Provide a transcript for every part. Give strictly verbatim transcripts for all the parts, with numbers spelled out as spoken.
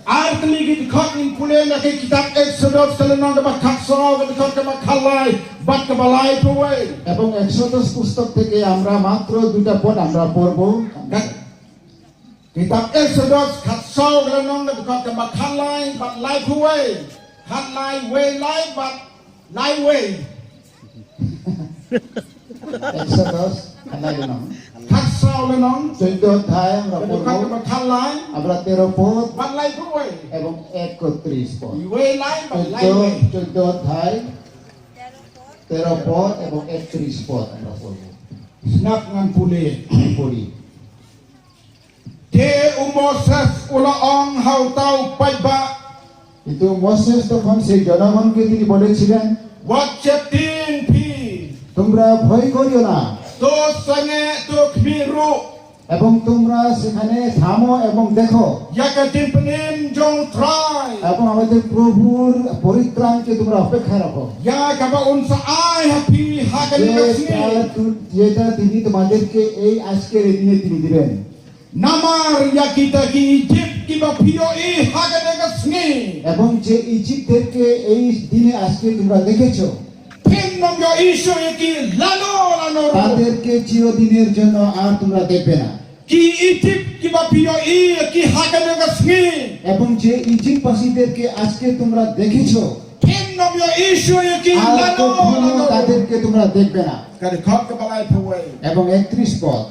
Ar tylli ki dkhot ngin pule na ka kitab Exodus ka lynnong kaba khatsaw, ka dkhot kaba khatlai bad kaba laiphew wei. এবং এক্সোডাস পুস্তক থেকে আমরা মাত্র দুইটা পদ আমরা পড়ব। Ka kitab Exodus khatsaw ka lynnong ka dkhot kaba khatlai bad laiphew wei. Khatlai, wei lai bad lai wei. এক্সোডাস, khatlai lynnong. Khatsaw lynnong. চোদ্দ অধ্যায় আমরা পড়ব। Ka dkhot kaba khatlai. আমরা তেরো পদ bad laiphew wei. এবং একত্রিশ পদ। Wei lai bad lai wei. চোদ্দ, চোদ্দ অধ্যায়, তেরো পদ এবং একত্রিশ পদ আমরা পড়ব। Sngap, ngan pule. পড়ি। Te u Moses u la ong ha uta u paidbah. কিন্তু মোসেস তখন সেই জনগণকে তিনি বলেছিলেন, Wat sheptieng phi. তোমরা ভয় করিও না। To sangeh, to khmih ruh. এবং তোমরা সেখানে থামো এবং দেখো। Ïa ka jingpynim jong U Trai. এবং আমাদের প্রভুর পরিত্রাণকে তোমরা অপেক্ষা রাখো। Ïa kaba un sa ai ha phi ha kane ka sngi. যেটা তু-, যেটা তিনি তোমাদেরকে এই আজকের এই দিনে তিনি দিবেন। Namar ïa kita ki Ijipt kiba phi ïohi ha kane ka sngi. এবং যে ইজিপ্টদেরকে এই দিনে আজকে তোমরা দেখেছো। Phin nym ïohi shuh ïa ki lano lano ruh. তাদেরকে চিরদিনের জন্য আর তোমরা দেখবে না। Ki Ijipt kiba phi ïohi ïa ki ha kane ka sngi. এবং যে ইজিপ্টবাসীদেরকে আজকে তোমরা দেখেছো, Phin nym ïohi shuh ïa ki আর lano কখনো lano ruh. তাদেরকে তোমরা দেখবে না। Ka dkhot kaba laiphew wei. এবং একত্রিশ পদ।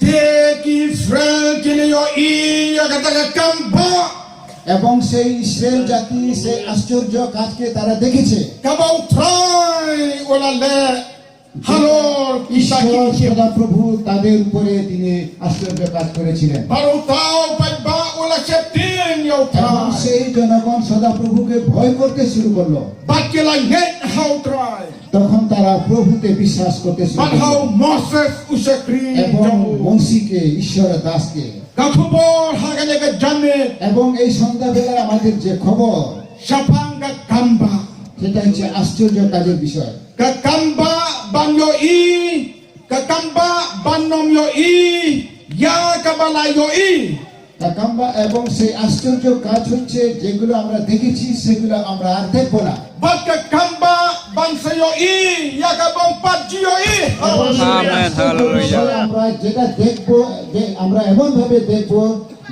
Te ki Israel ki la ïohi ïa kata ka kam ba. এবং সেই ইসরায়েল জাতি সেই আশ্চর্য কাজকে তারা দেখেছে। Kaba U Trai u la leh halor kita ki Ijipt. ঈশ্বর সদাপ্রভু তাদের উপরে তিনি আশ্চর্য কাজ করেছিলেন। Bad uta u paidbah u la sheptieng ïa U Trai. এবং সেই জনগণ সদাপ্রভুকে ভয় করতে শুরু করলো। Bad ki la ngeit ha U Trai. তখন তারা প্রভুতে বিশ্বাস করতে শুরু করল। Bad ha u Moses u shakri jong u. এবং মসিকে, ঈশ্বরের দাসকে। Ka khubor ha kane ka janmiet. এবং এই সন্ধ্যাবেলায় আমাদের যে খবর, shaphang ka kam ba. সেটা হচ্ছে আশ্চর্য কাজের বিষয়। Ka kam ba ban ïohi, ka kam ba ban nym ïohi ïa kaba la ïohi. Ka kam ba এবং সেই আশ্চর্য কাজ হচ্ছে যেগুলো আমরা দেখেছি সেগুলো আমরা আর দেখব না। Bad ka kam ba ban sa ïohi ïa kabym pat ju ïohi. এবং সেই Amen, আশ্চর্য hallelujah. বিষয় আমরা যেটা দেখব, যে আমরা এমন ভাবে দেখব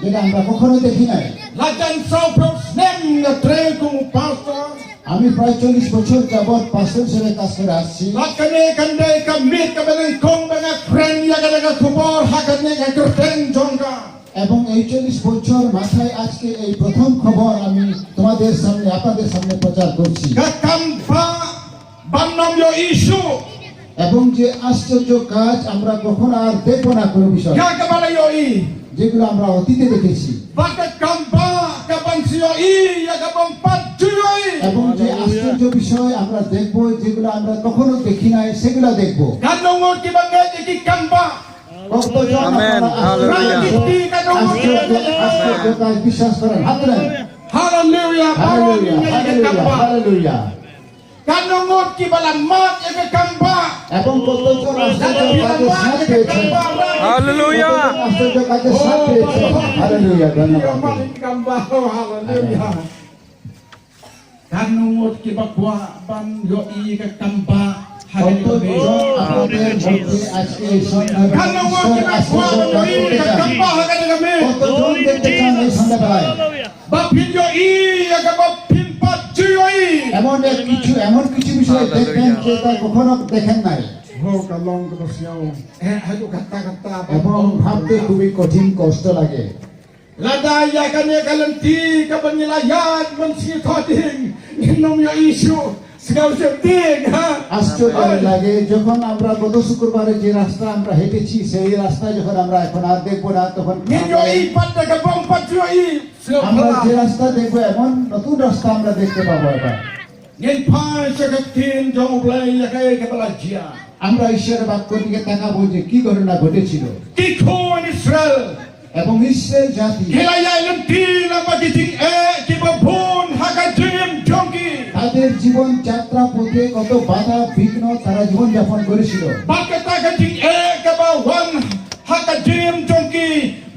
যেটা আমরা কখনো দেখি নাই। La jan sawphew snem nga trei kum u pastor. আমি প্রায় চল্লিশ বছর যাবত পাস্টর হিসেবে কাজ করে আসছি। Bad kane kan dei ka miet kaba nyngkong ba nga kren ïa kane ka khubor ha kane ka kyrteng jong nga. এবং এই চল্লিশ বছর মাথায় আজকে এই প্রথম খবর আমি তোমাদের সামনে, আপনাদের সামনে প্রচার করছি। Ka kam ba ban nym ïohi shuh. এবং যে আশ্চর্য কাজ আমরা কখনো আর দেখব না কোনো বিষয়। Ïa kaba la ïohi. যেগুলো আমরা অতীতে দেখেছি। Bad ka kam ba ka ban sa ïohi ïa kabym pat ju ïohi. এবং যে আশ্চর্য বিষয় আমরা দেখব, যেগুলো আমরা কখনো দেখি নাই, সেগুলো দেখব। Katno ngut kiba ngeit ïa ki kam ba? কতজন Amen. আপনারা Hallelujah. আশ্চর্য, আশ্চর্য, আশ্চর্য কাজ বিশ্বাস করেন? হাত তুলেন। Hallelujah. Baroh ngi ngeit ïa ki kam ba. Hallelujah. Katno ngut kiba la mad ïa ka kam ba? এবং কতজন আশ্চর্য কাজের স্বাদ পেয়েছেন? Hallelujah. কতজন আশ্চর্য কাজের স্বাদ পেয়েছেন? Hallelujah. ধন্যবাদ। Kam ba. Oh, hallelujah. Katno ngut kiba kwah ban ïohi ïa ka kam ba ha kane ka miet? কতজন আপনাদের মধ্যে আজকে এই সন্ধ্যাবেলা Katno ngut kiba kwah ban ïohi ïa ka kam ba ha kane ka miet? কতজন দেখতে চান এই সন্ধ্যাবেলায়? Ba phin ïohi ïa kaba phim pat ju ïohi. এমন এক কিছু, এমন কিছু বিষয় দেখবেন যেটা কখনো দেখেন নাই। Ho, ka long kaba sñiaw. Eh, haduh katta katta. এবং ভাবতে খুবই কঠিন, কষ্ট লাগে। Lada ïa kane ka lynti kaba ngi la ïaid mynsngi thoh ding, ngin nym ïohi shuh. Sngewsih ding, ha? আশ্চর্য লাগে, যখন আমরা গত শুক্রবারে যে রাস্তা আমরা হেঁটেছি, সেই রাস্তা যখন আমরা এখন আর দেখবো না, তখন Ngin ïohi pat da kaba ym pat ju ïohi. আমরা যে রাস্তা দেখবো, এমন নতুন রাস্তা আমরা দেখতে পাবো এবার। Ngin phai sha ka ktien jong U Blei ïa kaei kaba la jia. আমরা ঈশ্বরের বাক্যের দিকে তাকাবো যে কি ঘটনা ঘটেছিল। Ki khun Israel. এবং ইসরায়েল জাতি Ki la ïaid lynti lang bad ki jingeh kiba bun ha ka jingim jong ki. তাদের জীবন যাত্রা পথে কত বাধা বিঘ্ন তারা জীবন যাপন করেছিল। Bad kata ka jingeh kaba wan ha ka jingim jong ki,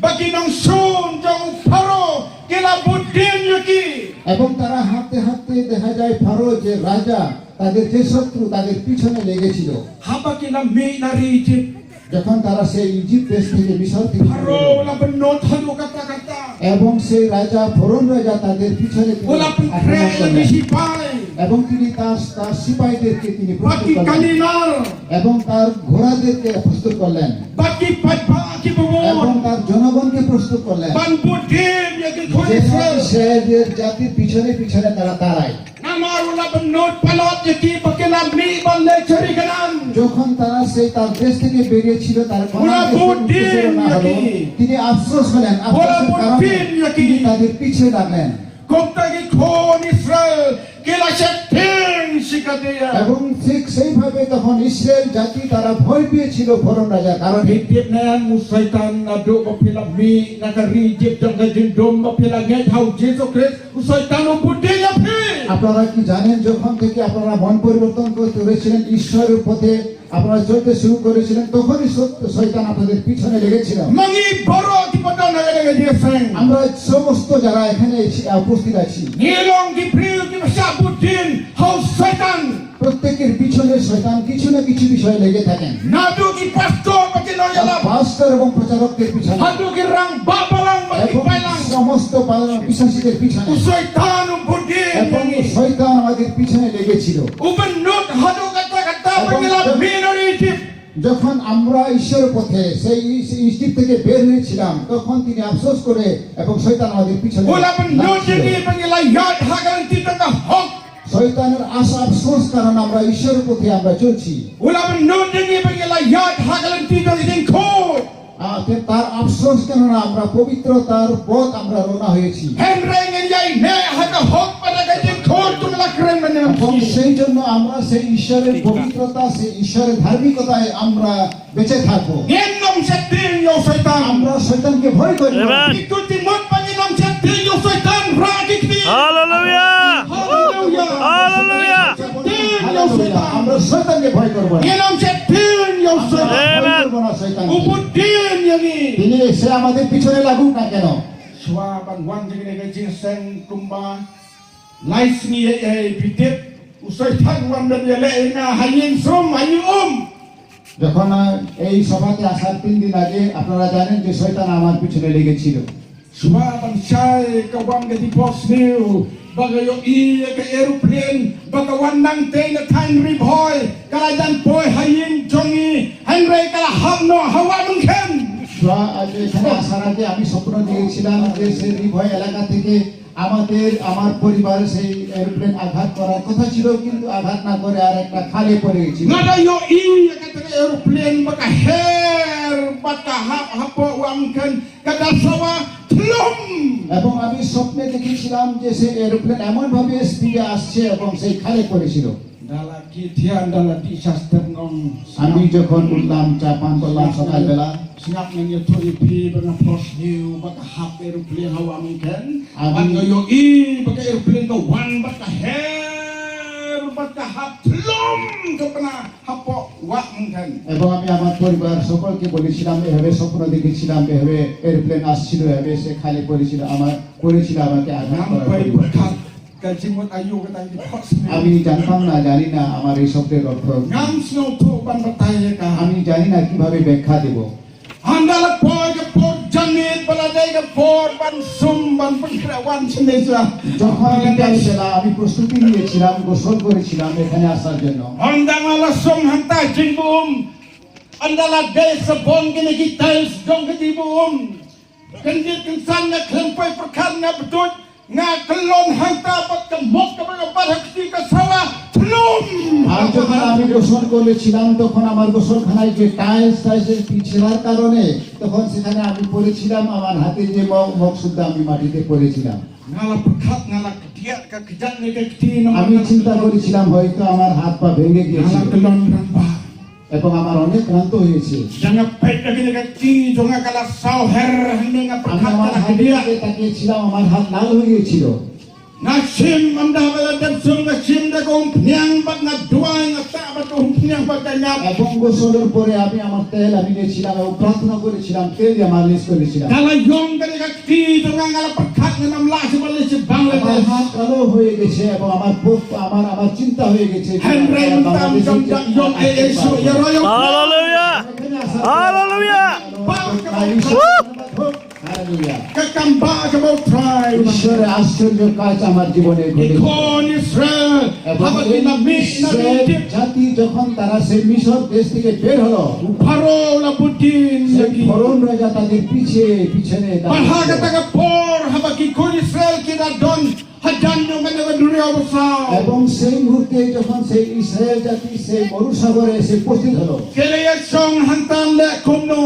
ba ki nongshun jong u Pharaoh ki Abu din yuki. এবং তারা হাঁটতে হাঁটতে দেখা যায় ফারো যে রাজা, তাদের যে শত্রু, তাদের পিছনে লেগেছিল। Haba ki la mih na ri Egypt. যখন তারা সেই ইজিপ্ট দেশ থেকে মিশর থেকে Pharaoh u la bynnud haduh katta katta. এবং সেই রাজা ফরন রাজা তাদের পিছনে তিনি U la pynkhreh আক্রমণ ïa ki করলেন। shipai. এবং তিনি তার তার সিপাহীদেরকে তিনি Bad প্রস্তুত ki করলেন kali nar. এবং তার ঘোড়াদেরকে প্রস্তুত করলেন Bad ki paidbah ki এবং bamut. তার জনগণকে প্রস্তুত করলেন Ban bud din ïa ki khun যেন Israel. ইসরায়েলের জাতির পিছনে পিছনে তারা দাঁড়ায়। Namar u la bynnud palat ïa ki ba ki la mih ban leit sha ri Kanaan. যখন তারা সেই তার দেশ থেকে বেরিয়েছিল, তারা ওরা কানান দেশে ভোট দিন উদ্দেশ্যে রওনা হলো। নাকি? তিনি আফসোস হলেন, ওরা আফসোসের ভোট কারণে দিন নাকি? তিনি তাদের পিছে ডাকলেন। Kumta ki khun Israel ki la sheptieng shikadia. এবং ঠিক সেইভাবে তখন ইসরায়েল জাতি তারা ভয় পেয়েছিল ফরন রাজার কারণে। Phi tip ne em, u Soitan naduh ba phi la mih na ka ri Egypt jong ka jingdum, ba phi la ngeit ha u Jisu Khrist, u Soitan u bud din ïa phi. আপনারা কি জানেন, যখন থেকে আপনারা মন পরিবর্তন করতে করেছিলেন, ঈশ্বরের পথে আপনারা চলতে শুরু করেছিলেন, তখনই সত্য শয়তান আপনাদের পিছনে লেগেছিল। Ma ngi baroh kiba don ha kane ka jingïaseng. আমরা সমস্ত যারা এখানে এসে, আহ, উপস্থিত আছি, Ngi long ki briew kiba shah bud din ha u Soitan. প্রত্যেকের পিছনে শয়তান কিছু না কিছু বিষয়ে লেগে থাকেন। Naduh ki pastor bad ki nongïalam. পাস্টর এবং প্রচারকদের পিছনে Haduh ki rangbah balang bad ki এবং balang. সমস্ত পা-, বিশ্বাসীদের পিছনে U Soitan u bud din. এবং শয়তান আমাদের পিছনে লেগেছিল। U bynnud haduh katta katta ba এবং ngi la mih na ri Egypt. যখন আমরা ঈশ্বরের পথে সেই ইস-, ইজিপ্ট থেকে বের হয়েছিলাম, তখন তিনি আফসোস করে এবং শয়তান আমাদের পিছনে U la bynnud লাগছিল। ïa ngi ba ngi la ïaid ha ka lynti jong ka hok. শয়তানের আশা আফসোস কারণ আমরা ঈশ্বরের পথে আমরা চলছি। U la bynnud ïa ngi ba ngi la ïaid ha ka lynti jong ka jingkhot. আহ, তে তার আফসোস কেননা আমরা পবিত্রতার পথ আমরা রওনা হয়েছি। Hynrei ngin ïaineh ha ka hok bad ha ka jingkhot, to ngi la kren mynne. এবং সেই জন্য আমরা সেই ঈশ্বরের পবিত্রতা, সেই ঈশ্বরের ধার্মিকতায় আমরা বেঁচে থাকবো। Ngin ym sheptieng ïa u Soitan. আমরা শয়তানকে ভয় করি না। Amen. Ki kut ki mut ba ngin ym sheptieng ïa u Soitan, rah ki kti. Hallelujah. Hallelujah. Hallelujah. Sheptieng ïa u Soitan. আমরা শয়তানকে ভয় করবো না। Ngin ym sheptieng ïa u Soitan. আমরা ভয় করবো না শয়তানকে। U bud din ïa ngi. তিনি সে আমাদের পিছনে লাগুক না কেন। Shuwa ban wan jong kane ka jingïaseng kumba lai sngi, eh, eh, phi tip, u Soitan u wan ban ïaleh ïa nga ha ïing sum, ha ïing um. যখন আহ, এই সভাতে আসার তিন দিন আগে আপনারা জানেন যে শয়তান আমার পিছনে লেগেছিল। Shuwa ban shai ka wan ka dei por sniew ba ka ïohi ïa ka aeroplane ba ka wan nangtei na thaiñ Ri Bhoi, ka la jan poi ha ïing jong ngi, hynrei ka la hap noh ha Wah Mynkhen. আহ, এখানে আসার আগে আমি স্বপ্ন দেখেছিলাম যে সেই রি ভয় এলাকা থেকে আমাদের আমার পরিবার সেই এরোপ্লেন আঘাত করার কথা ছিল, কিন্তু আঘাত না করে আর একটা খালে পড়ে গেছিল। Nga la ïohi ïa kata ka aeroplane ba ka her bad ka hap hapoh Wah Mynkhen, ka da sawa thlum. এবং আমি স্বপ্নে দেখেছিলাম যে সেই এরোপ্লেন এমন ভাবে স্পিডে আসছে এবং সেই খালে পড়েছিল। Nda la kit thiah, nda la dih sha step nong. আমি যখন উঠলাম, চা পান করলাম সকালবেলা, Sngap ngan ïathuh ïa phi ba nga por sniew ba ka hap aeroplane ha Wah Mynkhen. Bad nga ïohi ba ka aeroplane ka wan bad ka her bad ka hap thlum ka bna hapoh Wah Mynkhen. এবং আমি আমার পরিবার সকলকে বলেছিলাম, এভাবে স্বপ্ন দেখেছিলাম, এভাবে এরোপ্লেন আসছিল, এভাবে সে খালে পড়েছিল, আমার পড়েছিল আমাকে আঘাত Ngam করার poi পরিবর্তে। pyrkhat ka jingmut aïu kata ka por sniew. আমি জানতাম না, জানি না আমার এই শব্দের অর্থ। Ngam sngewthuh ban batai ïa ka. আমি জানি না কিভাবে ব্যাখ্যা দেব। Hynda la poi ka por janmiet ba la dei ka por ban sum ban pynkhreh wan shane sha. যখন বিকালবেলা আমি প্রস্তুতি নিয়েছিলাম, গোসল করেছিলাম এখানে আসার জন্য। Hynda nga la sum hangta jingbuum. Hynda la dei sabon kine ki tiles jong ka jingbuum. Kyndit kynsan nga khlem poi pyrkhat nga btut. Nga kyllon hangta bad ka mok kaba nga bat ha kti ka sawa thlum. আর যখন আমি গোসল করেছিলাম, তখন আমার গোসলখানায় যে টাইলস, টাইলসের পিছলার কারণে তখন সেখানে আমি পড়েছিলাম, আমার হাতে যে মগ, মগ শুদ্ধ আমি মাটিতে পড়েছিলাম। Nga la pyrkhat, nga la kdiah ka kjat ne ka kti na. আমি চিন্তা করেছিলাম হয়তো আমার হাত পা ভেঙে Nga গিয়েছিল la kyllon rangbah. এবং আমার অনেক ক্লান্ত হয়েছে। Jan nga peit da kine ka kti jong nga ka la saw her, hynrei nga আমি pyrkhat, আমার nga la হাতের kdiah. দিকে তাকিয়েছিলাম, আমার হাত লাল হয়ে গিয়েছিল। Nga shim, ym da ba la dep sum, nga shim da ka umphniang bad nga duwai, nga tah bad ka umphniang bad ka ñiap. এবং গোসলের পরে আমি আমার তেল আমি নিয়েছিলাম এবং প্রার্থনা করেছিলাম, তেল দিয়ে মালিশ করেছিলাম। Ka la ïong kane ka kti, to nga, nga la pyrkhat, nga ym lah shuh ban leit sha Bangladesh. আমার হাত কালো হয়ে গেছে এবং আমার পথ, আমার, আমার চিন্তা হয়ে গেছে যে Hynrei mynta ym don ïong ei ei shuh, ïaroh ïa U Trai. Haleluya. এখানে আসার পর Haleluya. Ba ka Woo! Haleluya. Ka kam ba ka ba U Trai. ঈশ্বরের আশ্চর্য কাজ আমার জীবনে ঘটেছে। Ki khun Israel, এবং haba ki la mih na Israel Egypt, জাতি যখন তারা সেই মিশর দেশ থেকে বের হলো, U Pharaoh u la bud dien ïa ki. ফরন রাজা তাদের পিছে পিছনে দাঁড়িয়ে Bad ha ছিল। Kata ka por, haba ki khun Israel ki la don hajan jong kane ka duriaw basaw. এবং সেই মুহূর্তে যখন সেই ইসরায়েল জাতি সেই মরুসাগরে এসে উপস্থিত হলো। Ki la ïa shong hangta leh kumno.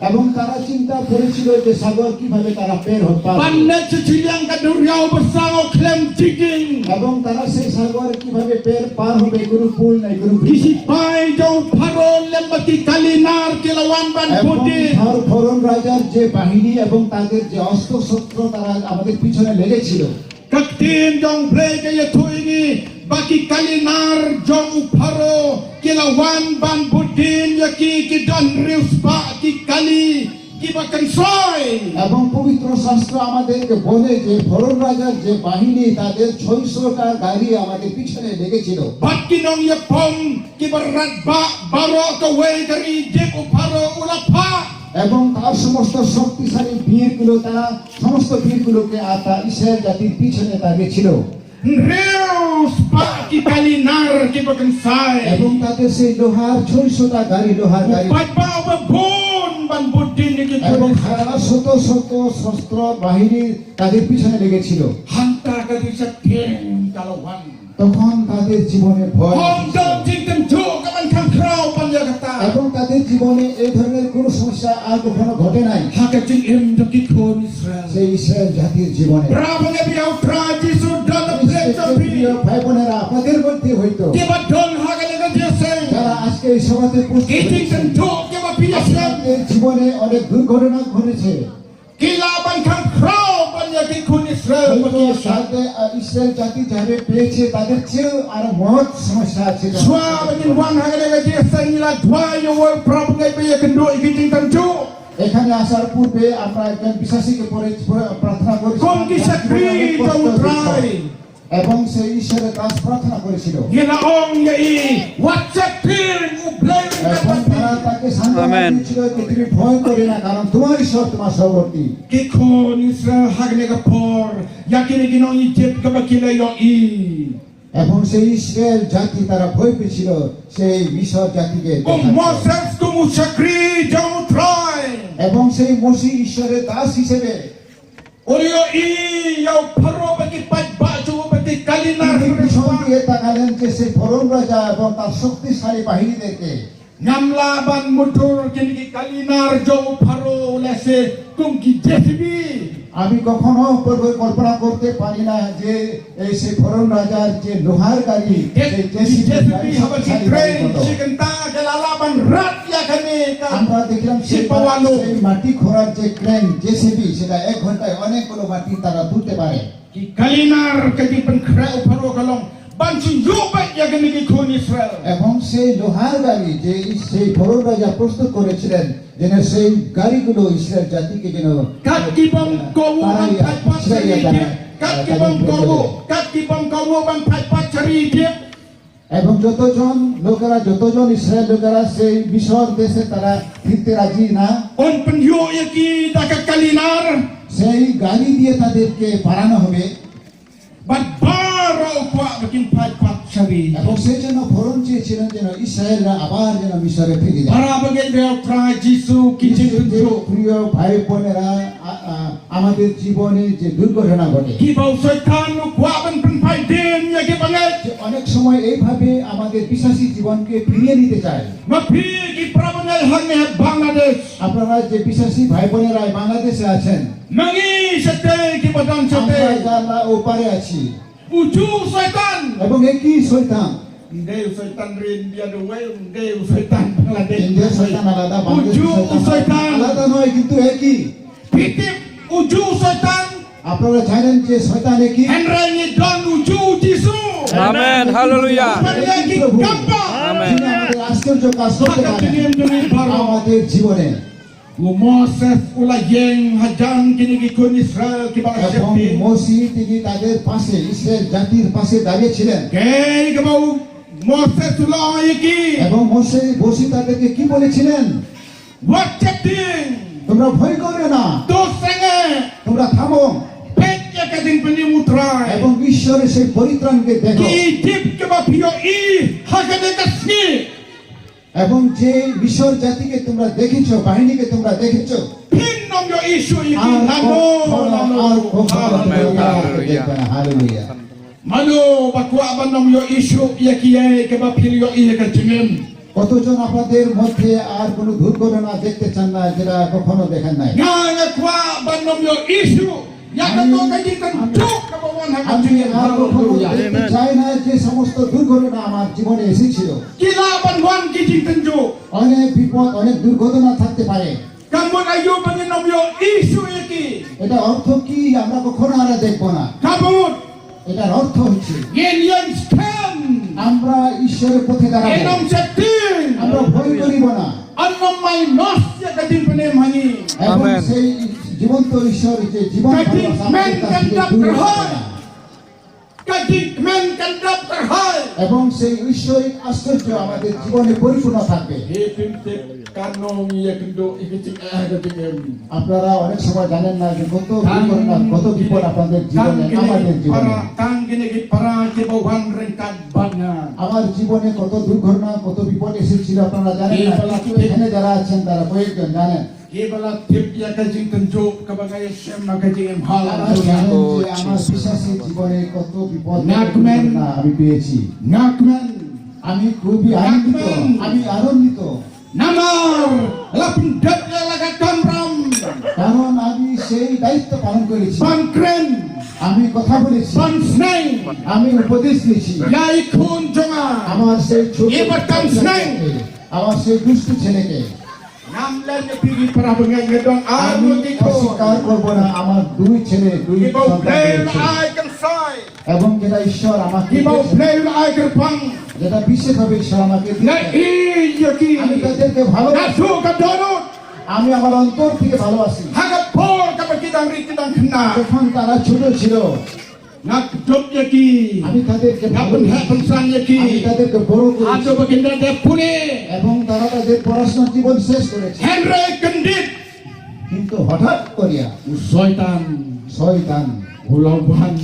এবং তারা চিন্তা করেছিল যে সাগর কিভাবে তারা পের হতে পারবে। Ban leit sha shiliang ka duriaw basaw khlem jied dien. এবং তারা সেই সাগর কিভাবে পের পার হবে, কোনো পুল নেই, কোনো bridge নেই। Ki sipai jong u Pharaoh lem bad ki kali nar ki la wan ban bud dien. এবং ফর-, ফরন রাজার যে বাহিনী এবং তাদের যে অস্ত্রশস্ত্র তারা আমাদের পিছনে লেগেছিল। Ka ktien jong U Blei ka ïathuh ïa ngi ba ki kali nar jong u Pharaoh ki la wan ban bud dien ïa ki, ki don hynriew spah ki kali kiba kynsoi. এবং পবিত্র শাস্ত্র আমাদেরকে বলে যে ফরন রাজার যে বাহিনী তাদের ছয়শোটা গাড়ি আমাদের পিছনে লেগেছিল। Bad ki nongïapom kiba radbah baroh kawei ka ri Egypt u Pharaoh u la phah. এবং তার সমস্ত শক্তিশালী বীরগুলো, তারা সমস্ত বীরগুলোকে আর তা ইসরায়েল জাতির পিছনে তাড়িয়েছিল। Hynriew spah ki kali nar kiba kynsai. এবং তাদের সেই লোহার ছয়শোটা গাড়ি, লোহার গাড়ি। U paidbah uba bun ban bud dien ïa ki. এবং তারা শত শত শস্ত্র বাহিনী তাদের পিছনে লেগেছিল। Hangta ka jingshitom ka la wan. তখন তাদের জীবনে ভয় এসেছিল। Ym don jingtynjuh kaban kham khraw ban ïa kata. এবং তাদের জীবনে এই ধরনের কোনো সমস্যা আর কখনো ঘটে নাই। Ha ka jingim jong ki khun Israel. সেই ইসরায়েল জাতির জীবনে। Para bangeit ïa U Trai Jisu, don ha pdeng jong phi, প্রিয় ভাই বোনেরা, আপনাদের মধ্যে হয়তো kiba don ha kane ka jingïaseng, যারা আজকে এই সভাতে উপস্থিত হয়েছেন, ki jingtynjuh kiba phi ïaseng, আপনাদের জীবনে অনেক দুর্ঘটনা ঘটেছে। Ki lah ban kham khraw ban ïa ki khun Israel ba ki ïaseng. হয়তো তাদের, আহ, ইসরায়েল জাতি যাদের পেয়েছে, তাদের চেয়েও আরো মহৎ সমস্যা আছে। Shuwa ba ngin wan ha kane ka jingïaseng, ngi la duwai ïa u, para bangeit, ba ïakynduh ïa ki jingtynjuh. এখানে আসার পূর্বে আমরা একজন বিশ্বাসীকে পরে, পরে প্রার্থনা করেছিলাম। Kum ki shakri jong U Trai. এবং সেই ঈশ্বরের দাস প্রার্থনা করেছিল। Ngi la ong ïa i, wat shakri, U Blei u don bad phi. এবং তারা তাকে সান্ত্বনা দিয়েছিল যে, তুমি ভয় করো না, কারণ তোমার ঈশ্বর তোমার সহবর্তী। Ki khun Israel ha kane ka por, ïa kine ki nong Egypt kaba ki la ïohi. এবং সেই ইসরায়েল জাতি তারা ভয় পেয়েছিল সেই মিশর জাতিকে দেখার পর। Kum u Moses, kum u shakri jong U Trai. এবং সেই মসি ঈশ্বরের দাস হিসেবে U la ïohi ïa u Pharaoh bad ki paidbah jong u bad ki kali nar. তিনি পিছন দিয়ে তাকালেন যে সেই ফরন রাজা এবং তার শক্তিশালী বাহিনীদেরকে। Ngam lah ban mutdur kine ki kali nar jong u Pharaoh lehse kum ki J C B. আমি কখনো পূর্বে কল্পনা করতে পারি না যে এই সেই ফরন রাজার যে লোহার গাড়ি, সেই J C B গাড়ি শক্তিশালী গাড়ি কত। Ki J C B haba ki kren shi kynta ki la lah ban rat ïa kane ka, আমরা দেখলাম সেই, সেই মাটি খোঁড়ার যে ক্রেন, জেসিবি, সেটা এক ঘন্টায় অনেকগুলো মাটি তারা তুলতে পারে। Ki kali nar ka jingpynkhreh u Pharaoh ka long ban shu ïuh beit ïa kine ki khun Israel. এবং সেই লোহার গাড়ি যে সেই ফরন রাজা প্রস্তুত করেছিলেন, যেন সেই গাড়িগুলো ইসরায়েল জাতিকে যেন, kat ki bym kohnguh ban phai pat sha ri Ijipt, kat ki bym kohnguh, kat ki bym kohnguh ban phai pat sha ri Ijipt. এবং যতজন লোকেরা, যতজন ইসরায়েল লোকেরা সেই মিশর দেশে তারা ফিরতে রাজি না, un pynïoh ïa ki da ka kali nar. সেই গাড়ি দিয়ে তাদেরকে বাড়ানো হবে। Bad baroh u kwah ba kin phai pat sha ri. এবং সেই জন্য ফরন চেয়েছিলেন যেন ইসরায়েলরা আবার যেন মিশরে ফিরে যায়। Para bangeit ba ïa U Trai Jisu, ki jingtynjuh, প্রিয় ভাই বোনেরা, আ-, আ-, আমাদের জীবনে যে দুর্ঘটনা ঘটে। Kiba u Soitan u kwah ban pynphai dien ïa ki bangeit. যে অনেক সময় এইভাবে আমাদের বিশ্বাসী জীবনকে ফিরিয়ে নিতে চায়। Ma phi ki para bangeit hangne ha Bangladesh, আপনারা যে বিশ্বাসী ভাই বোনেরা বাংলাদেশে আছেন, ma ngi shatei, kiba don shatei, আমরা যারা ওপারে আছি, uju u Soitan. এবং একই শয়তান। Ym dei u Soitan ri India dawei, ym dei u Soitan Bangladesh. ইন্ডিয়ার শয়তান আলাদা, বাংলাদেশের শয়তান আলাদা নয়, কিন্তু একই। Phi tip, uju u Soitan আপনারা জানেন যে শয়তানে কি? Hynrei ngi don uju u Jisu. Amen. Hallelujah. Uba ïa ki kam ba. Amen. যিনি আমাদের আশ্চর্য কাজ করতে পারেন। আমাদের জীবনে। U Moses u la ïeng hajan kine ki khun Israel kiba la sheptieng. এবং মোশে তিনি তাদের পাশে, ইসরায়েল জাতির পাশে দাঁড়িয়েছিলেন। Kaei kaba u Moses u la ong ïa ki? এবং মোশে, মোশে তাদেরকে কি বলেছিলেন? Wat sheptieng. তোমরা ভয় করো না। To sangeh. তোমরা থামো। Peit ïa ka jingpynim u Trai. এবং ঈশ্বরের সেই পরিত্রাণকে দেখো। Ki Ijipt kiba phi ïohi ha kane ka sngi. এবং যে মিশর জাতিকে তোমরা দেখেছো, বাহিনীকে তোমরা দেখেছো, Phin ym ïohi shuh ïa ki. আর কখনো, আর কখনো তোমরা তাদেরকে দেখবে না। হালেলুয়া। Mano ba kwah ban ym ïohi shuh ïa kiei kiba phi la ïohi ha ka jingim? কতজন আপনাদের মধ্যে আর কোনো দুর্ঘটনা দেখতে চান না, যেটা কখনো দেখেন নাই? Nga, nga kwah ban ym ïohi shuh ïa kato ka jingtynjuh kaba wan ha ka jingim. আমি আর কখনো দেখতে চাই না যে সমস্ত দুর্ঘটনা আমার জীবনে এসেছিল। Ki lah ban wan ki jingtynjuh. অনেক বিপদ, অনেক দুর্ঘটনা থাকতে পারে। Ka mut aïu ba ngin ym ïohi shuh ïa ki? এটার অর্থ কি? আমরা কখনো আর দেখব না। Ka mut, এটার অর্থ হচ্ছে, ngin ïeng skhem. আমরা ঈশ্বরের পথে দাঁড়াবো। Ngin ym sheptieng. আমরা ভয় করিব না। Yn ym ai nos ïa ka jingpynim ha ngi. এবং সেই জীবন্ত ঈশ্বর যে জীবন, ka jingkmen kan dap kyrhai. Ka jingkmen kan dap kyrhai. এবং সেই ঐশ্বরিক আশ্চর্য আমাদের জীবনে পরিপূর্ণ থাকবে। Phi tip, ka nong ïakynduh ïa ka jingeh ha ka jingim. আপনারা অনেক সময় জানেন না যে কত দুর্ঘটনা, কত বিপদ আপনাদের জীবনে, আমাদের জীবনে। Tang kine ki para, tang kine ki para kiba wan ryngkat bad nga. আমার জীবনে কত দুর্ঘটনা, কত বিপদ এসেছিল, আপনারা জানেন না। Kiba la tip, এখানে যারা আছেন, তারা কয়েকজন জানেন। Kiba la tip ïa ka jingtynjuh kaba nga ïashem ha ka jingim. আপনারা জানেন যে আমার বিশ্বাসী জীবনে কত বিপদ, কত দুর্ঘটনা আমি পেয়েছি। Nga kmen. আমি খুবই আনন্দিত, আমি আনন্দিত। Namar la pyndep ïa la ka kamram. কারণ আমি সেই দায়িত্ব পালন করেছি। Ban kren. আমি কথা বলেছি। Ban sneng. আমি উপদেশ দিয়েছি। Ïa i khun jong nga. আমার সেই ছোট, i ba tam sneng, আমার সেই দুষ্টু ছেলেকে। Ngam leh ïa phi ki para bangeit, nga don ar ngut ki khun. আমি অস্বীকার করব না, আমার দুই ছেলে, দুই সন্তান রয়েছে। Kiba U Blei u la ai kynsai. এবং যেটা ঈশ্বর আমাকে দিয়েছেন, kiba U Blei u la ai kyrpang, যেটা বিশেষভাবে ঈশ্বর আমাকে দিয়েছেন, nga ïeit ïa ki. আমি তাদেরকে ভালোবাসি। Naduh ka dohnud. আমি আমার অন্তর থেকে ভালোবাসি। Ha ka por kaba ki dang rit ki dang khynnah, যখন তারা ছোট ছিল, nga kdup ïa ki. আমি তাদেরকে ভালোবাসি। Nga pynheh pynsang ïa ki. আমি তাদেরকে বড় করেছি। Haduh ba kin da dep pule. এবং তারা তাদের পড়াশোনার জীবন শেষ করেছে। Hynrei kyndit, কিন্তু হঠাৎ করিয়া, u Soitan, শয়তান, u la wan,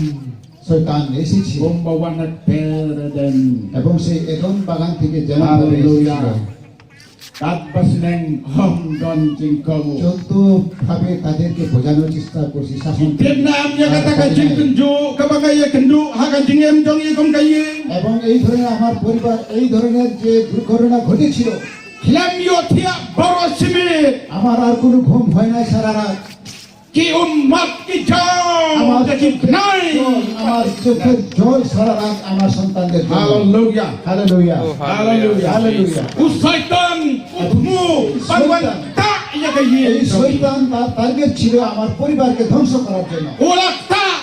শয়তান এসেছিল। Kumba wan ha kper Eden. এবং সেই এদেন বাগান থেকে যেমন ভাবে এসেছিল। Haleluya. Katba sneng ym don jingkohnguh. যতভাবে তাদেরকে বোঝানোর চেষ্টা করছি, শাসন করছি, tip nam ïa kata ka jingtynjuh kaba nga ïakynduh ha ka jingim jong i kum ka ïing. এবং এই ধরনের আমার পরিবার, এই ধরনের যে দুর্ঘটনা ঘটেছিল, khlem ïohthiah baroh shi miet. আমার আর কোনো ঘুম হয় না সারা রাত। Ki ummat ki jam, আমার চোখের জল, আমার চোখের জল সারা রাত আমার সন্তানদের জন্য। Haleluya. Haleluya. Oh, haleluya. Haleluya. Haleluya. U Soitan u thmu ban wan ktah ïa ka ïing. এই শয়তান তার টার্গেট ছিল আমার পরিবারকে ধ্বংস করার জন্য। U la ktah.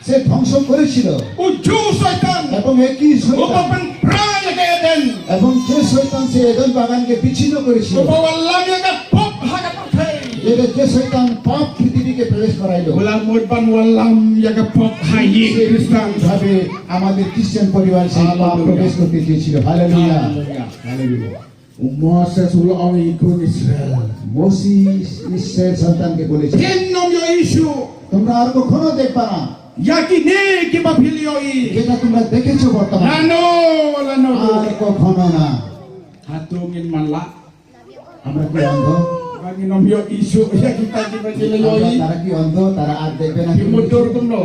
সে ধ্বংস করেছিল। Uju u Soitan, এবং একই শয়তান, uba pynpra ïa ka Eden, এবং যে শয়তান সে এদেন বাগানকে বিচ্ছিন্ন করেছিল, uba wallam ïa ka pop ha ka pyrthei, যেটা, যে শয়তান পাপ পৃথিবীকে প্রবেশ করাইল, u la mut ban wallam ïa ka pop ha i Khristan. ভাবে আমাদের খ্রিস্টান পরিবার সেই পাপ প্রবেশ করতে চেয়েছিল। হালেলুয়া। হালেলুয়া। Haleiluia. U Moses u la ong ïa ki khun Israel. মোশে ইসরায়েল সন্তানকে বলেছিল, Phin ym ïohi shuh, তোমরা আর কখনো দেখবে না, ïa kine kiba phi la ïohi, যেটা তোমরা দেখেছো বর্তমানে। Lano lano. আর কখনো না। Hato ngin man lah? আমরা কি অন্ধ? Ba ngin ym ïohi shuh ïa kita kiba ngi la ïohi. তারা কি অন্ধ? তারা আর দেখবে না? Phi mutdur kumno?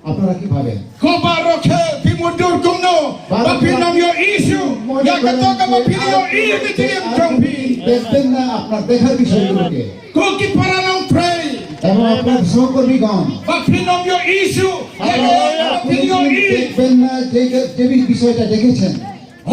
আপনারা কি ভাবেন? Ko baroh khie, phi mutdur kumno ba phin ym ïohi shuh ïa kato kaba phi la ïohi ha ka jingim jong phi? দেখবেন না আপনার দেখার বিষয়গুলোকে। Ko ki para nongtrei, এবং আপনার সহকর্মীগণ, ba phin ym ïohi shuh ïa kato kaba phi la ïohi? দেখবেন না যে, যে বিষয়টা দেখেছেন।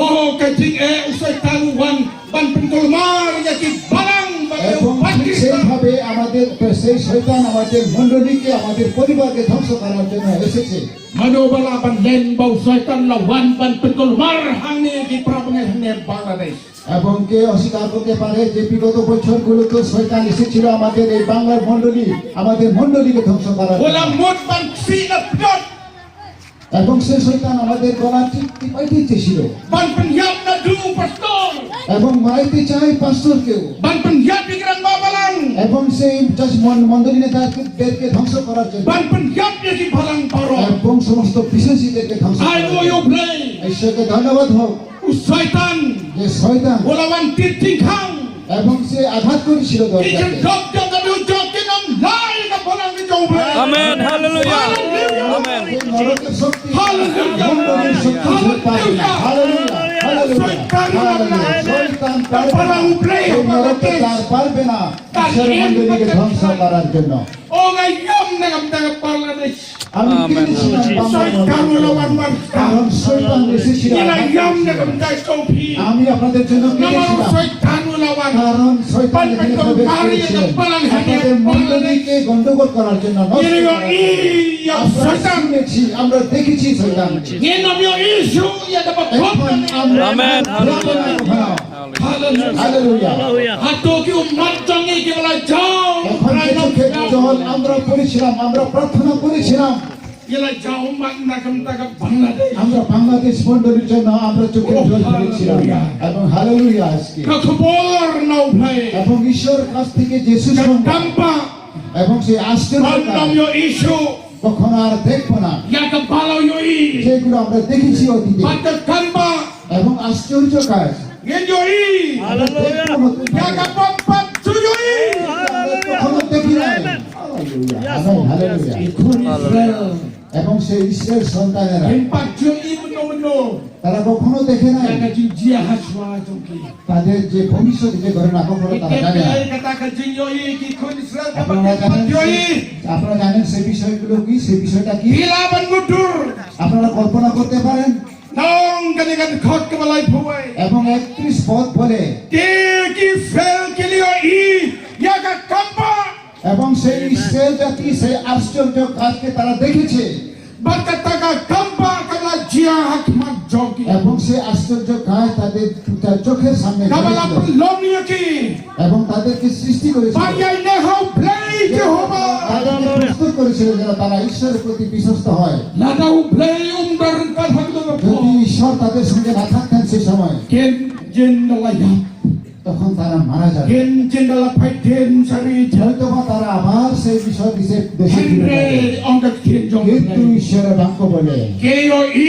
Oh, ka jingeh u Soitan u wan ban pynkulmar ïa ki balang এবং ঠিক সেইভাবে আমাদের, সেই শয়তান আমাদের মণ্ডলীকে, আমাদের পরিবারকে ধ্বংস করার জন্য এসেছে। Mano ba lah ban len ba u Soitan u la wan ban pynkulmar hangne ki para bangeit hangne Bangladesh. এবং কে অস্বীকার করতে পারে যে বিগত বছরগুলোতে শয়তান এসেছিল আমাদের এই বাংলার মণ্ডলী, আমাদের মণ্ডলীকে ধ্বংস করার জন্য। U la mut ban ksih na pdot. এবং সে শয়তান আমাদের গলা টিপ-, টিপাইতে চেয়েছিল। Ban pynïap naduh u pastor. এবং মারতে চায় পাস্টরকেও। Ban pynïap ïa ki rangbah balang. এবং সেই চার্চ মন-, মণ্ডলী নেতাদেরকে ধ্বংস করার জন্য। Ban pynïap ïa ki balang baroh. এবং সমস্ত বিশ্বাসীদেরকে ধ্বংস করার জন্য। Ai nguh ïa U Blei. ঈশ্বরকে ধন্যবাদ হোক। U Soitan. যে শয়তান। U la wan tied jingkhang. এবং সে আঘাত করেছিল দরজাতে। Ki jingdop jong ka dujok kin ym lah ïa ka balang ka jong U Blei. Amen. Hallelujah. Hallelujah. Amen. এই নরকের শক্তি, Hallelujah. মণ্ডলীর শক্তি সে পারবে না। Hallelujah. Hallelujah. Hallelujah. শয়তান পারবে না। Ka balang U Blei. এই নরকে তার পারবে না। Ka ঈশ্বরের মণ্ডলীকে ধ্বংস করার জন্য। Ong ïa ïam na ka bynta ka Bangladesh. আমি Amen. কেঁদেছিলাম বাংলার মধ্যে। শয়তান u la wan marka. কারণ শয়তান এসেছিল Ngi la আমার ïam na ka bynta jong phi. আমি আপনাদের জন্য কেঁদেছিলাম। Namar u Soitan u la wan. কারণ শয়তান এখানে প্রবেশ করেছিলেন। Ban pynkulmar ïa ka balang hangne. আপনাদের মণ্ডলীকে গন্ডগোল করার জন্য, নষ্ট করার জন্য। Ngi la ïohi ïa u Soitan. আমরা শুনেছি, আমরা দেখেছি শয়তান। Ngin ym ïohi shuh ïa kaba khop. এখন আমরা Amen. প্রার্থনা করব। Hallelujah. Hallelujah. Hato ki ummat jong ngi kiba la jaw, এখন যে চোখের জল আমরা পড়েছিলাম, আমরা প্রার্থনা করেছিলাম। Ki la jaw man na ka bynta ka Bangladesh. আমরা বাংলাদেশ মণ্ডলীর জন্য আমরা চোখের জল পড়েছিলাম। Oh, hallelujah. এবং হালেলুয়া আজকে। Ka khubor na U Blei. এবং ঈশ্বরের কাছ থেকে যে সুসংবাদ। Ka kam ba. এবং সেই আশ্চর্য কাজ। Ngim ïohi shuh. কখনো আর দেখবো না। Ïa kaba la ïohi. যেগুলো আমরা দেখেছি অতীতে। Bad ka kam ba. এবং আশ্চর্য কাজ। Ngin ïohi. Hallelujah. Ïa kaba ym pat ju ïohi. কখনো দেখি নাই। Hallelujah. Yes, Lord. Amen. Hallelujah. Ki khun Israel. এবং সেই ইসরায়েল সন্তানেরা। Kim pat ju ïohi mynno mynno. তারা কখনো দেখে নাই। Ïa ka jingjia ha shuwa jong ki. তাদের যে ভবিষ্যৎ যে ঘটনা কখনো তারা জানে না। Kata ka jingïohi ki khun Israel kaba kim pat ju ïohi. আপনারা জানেন সেই বিষয়গুলো কি, সেই বিষয়টা কি? Phi lah ban mutdur. আপনারা কল্পনা করতে পারেন? Nang kane ka dkhot kaba laiphew wei. এবং একত্রিশ পদ বলে। Te ki Israel ki la ïohi ïa ka kam ba. এবং সেই ইসরায়েল জাতি সেই আশ্চর্য কাজকে তারা দেখেছে। Bad kata ka kam ba ka la jia ha khmat jong ki. এবং সেই আশ্চর্য কাজ তাদের, তার চোখের সামনে ঘটেছিল। Kaba la pynlong ïa ki. এবং তাদেরকে সৃষ্টি করেছিল। Ban ïaineh ha U Blei Jehobah. তাদেরকে প্রস্তুত করেছিল যেন তারা ঈশ্বরের প্রতি বিশ্বস্ত হয়। Lada U Blei um don ryngkat ha kata ka por. যদি ঈশ্বর তাদের সঙ্গে না থাকতেন সে সময়। Kin jin da la ïap. তখন তারা মারা যাবে। Kin jin da la pait dien sha ri. হয়তো বা তারা আবার সেই বিষয় দেশে, দেশে ফিরে যাবে। Hynrei ong ka ktien jong U Blei. কিন্তু ঈশ্বরের বাক্য বলে। Ki ïohi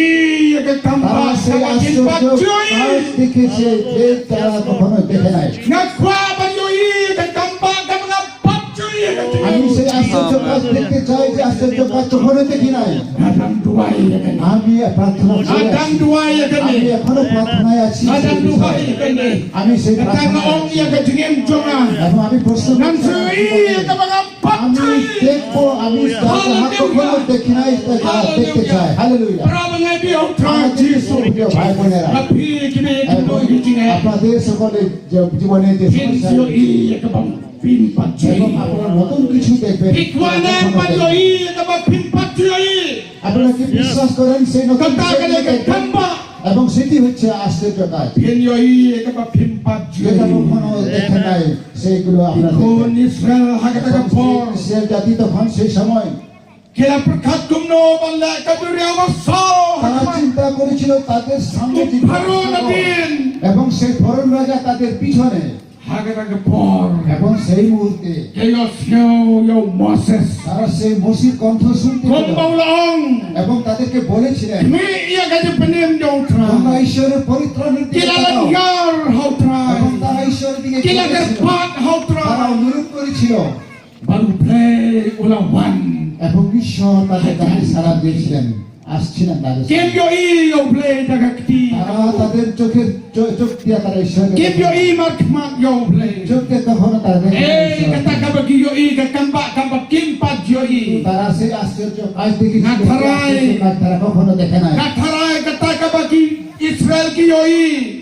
ïa ka kam ba kaba kim pat ju ïohi. তারা সেই আশ্চর্য কাজ দেখেছে যে তারা কখনো দেখে নাই। Nga kwah ban ïohi ïa ka kam ba kaba ngam pat ju ïohi. আমি সেই আশ্চর্য কাজ দেখতে চাই, যে আশ্চর্য কাজ কখনো দেখি নাই। Nga dang duwai ïa kane. আমি প্রার্থনা করে আছি। Nga dang duwai ïa kane. আমি এখনো প্রার্থনায় আছি। Nga dang duwai ïa kane. আমি সেই প্রার্থনায় আছি। Kata nga ong ïa ka jingim jong nga. এবং আমি প্রশ্ন করছি, ngan sa ïohi ïa kaba ngam pat ju ïohi. আমি দেখবো, আমি যা, যা কখনো দেখি নাই, তা যা দেখতে চাই। Hallelujah. Hallelujah. Para bangeit jong U Trai Jisu. আমার প্রিয় ভাই বোনেরা, এবং আপনাদের সকলের যে জীবনে যে সমস্যা রয়েছে, Phin ïohi ïa kaba phim pat ju ïohi. এবং আপনারা নতুন কিছু দেখবেন। Phi kwah ne ban ïohi ïa kaba phim pat ju ïohi. আপনারা কি বিশ্বাস করেন সেই নতুন বিষয়গুলো দেখবেন? Kata ka dei ka kam ba. এবং সেটি হচ্ছে আশ্চর্য কাজ। Phin ïohi ïa kaba phim pat ju ïohi. যেটা কখনো দেখে নাই, সেইগুলো আপনারা দেখবেন। Ki khun Israel ha kata ka por. ইসরায়েল জাতি তখন সেই সময় Ki la pyrkhat kumno ban leh ka duriaw basaw. তারা চিন্তা করেছিল তাদের সামনে যে Pharaoh nadien. এবং সেই ফরন রাজা তাদের পিছনে। Ha kata ka por. এবং সেই মুহূর্তে Ki ïohsngew ïa u Moses. তারা সেই মোশির কণ্ঠ শুনতে পেল। Kumba u la ong. এবং তাদেরকে বলেছিলেন, Khmih ïa ka jingpynim jong U Trai. তোমরা ঈশ্বরের পরিত্রাণের দিকে তাকাও। Ki la lyngngoh ha U Trai. এবং তারা ঈশ্বরের দিকে কেঁদেছিল। Ki la kyrpad ha U Trai. তারা অনুরোধ করেছিল। Bad U Blei u la wan. এবং ঈশ্বর তাদের ডাকে সাড়া দিয়েছিলেন, আসছিলেন তাদের সামনে। Kim ïohi ïa U Blei da ka kti. তারা তাদের চোখের, চো-, চোখ দিয়ে তারা ঈশ্বরকে দেখেন। Kim ïohi markhmat ïa U Blei. চোখ দিয়ে তখনও তারা দেখেন ঈশ্বরকে। Ei, kata kaba ki ïohi, ka kam ba, kaba kim pat ju ïohi. তারা সেই আশ্চর্য কাজ দেখেছিল, Nga tharai. সেই আশ্চর্য কাজ তারা কখনো দেখে নাই। Nga tharai kata kaba ki Israel ki ïohi.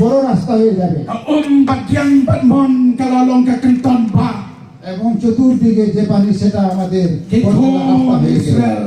বড় রাস্তা হয়ে যাবে। Ka um bad kiang bad mon ka la long ka kynton bah. এবং চতুর্দিকে যে পানি, সেটা আমাদের বড় রাস্তা হয়ে গেল। Ki khun Israel.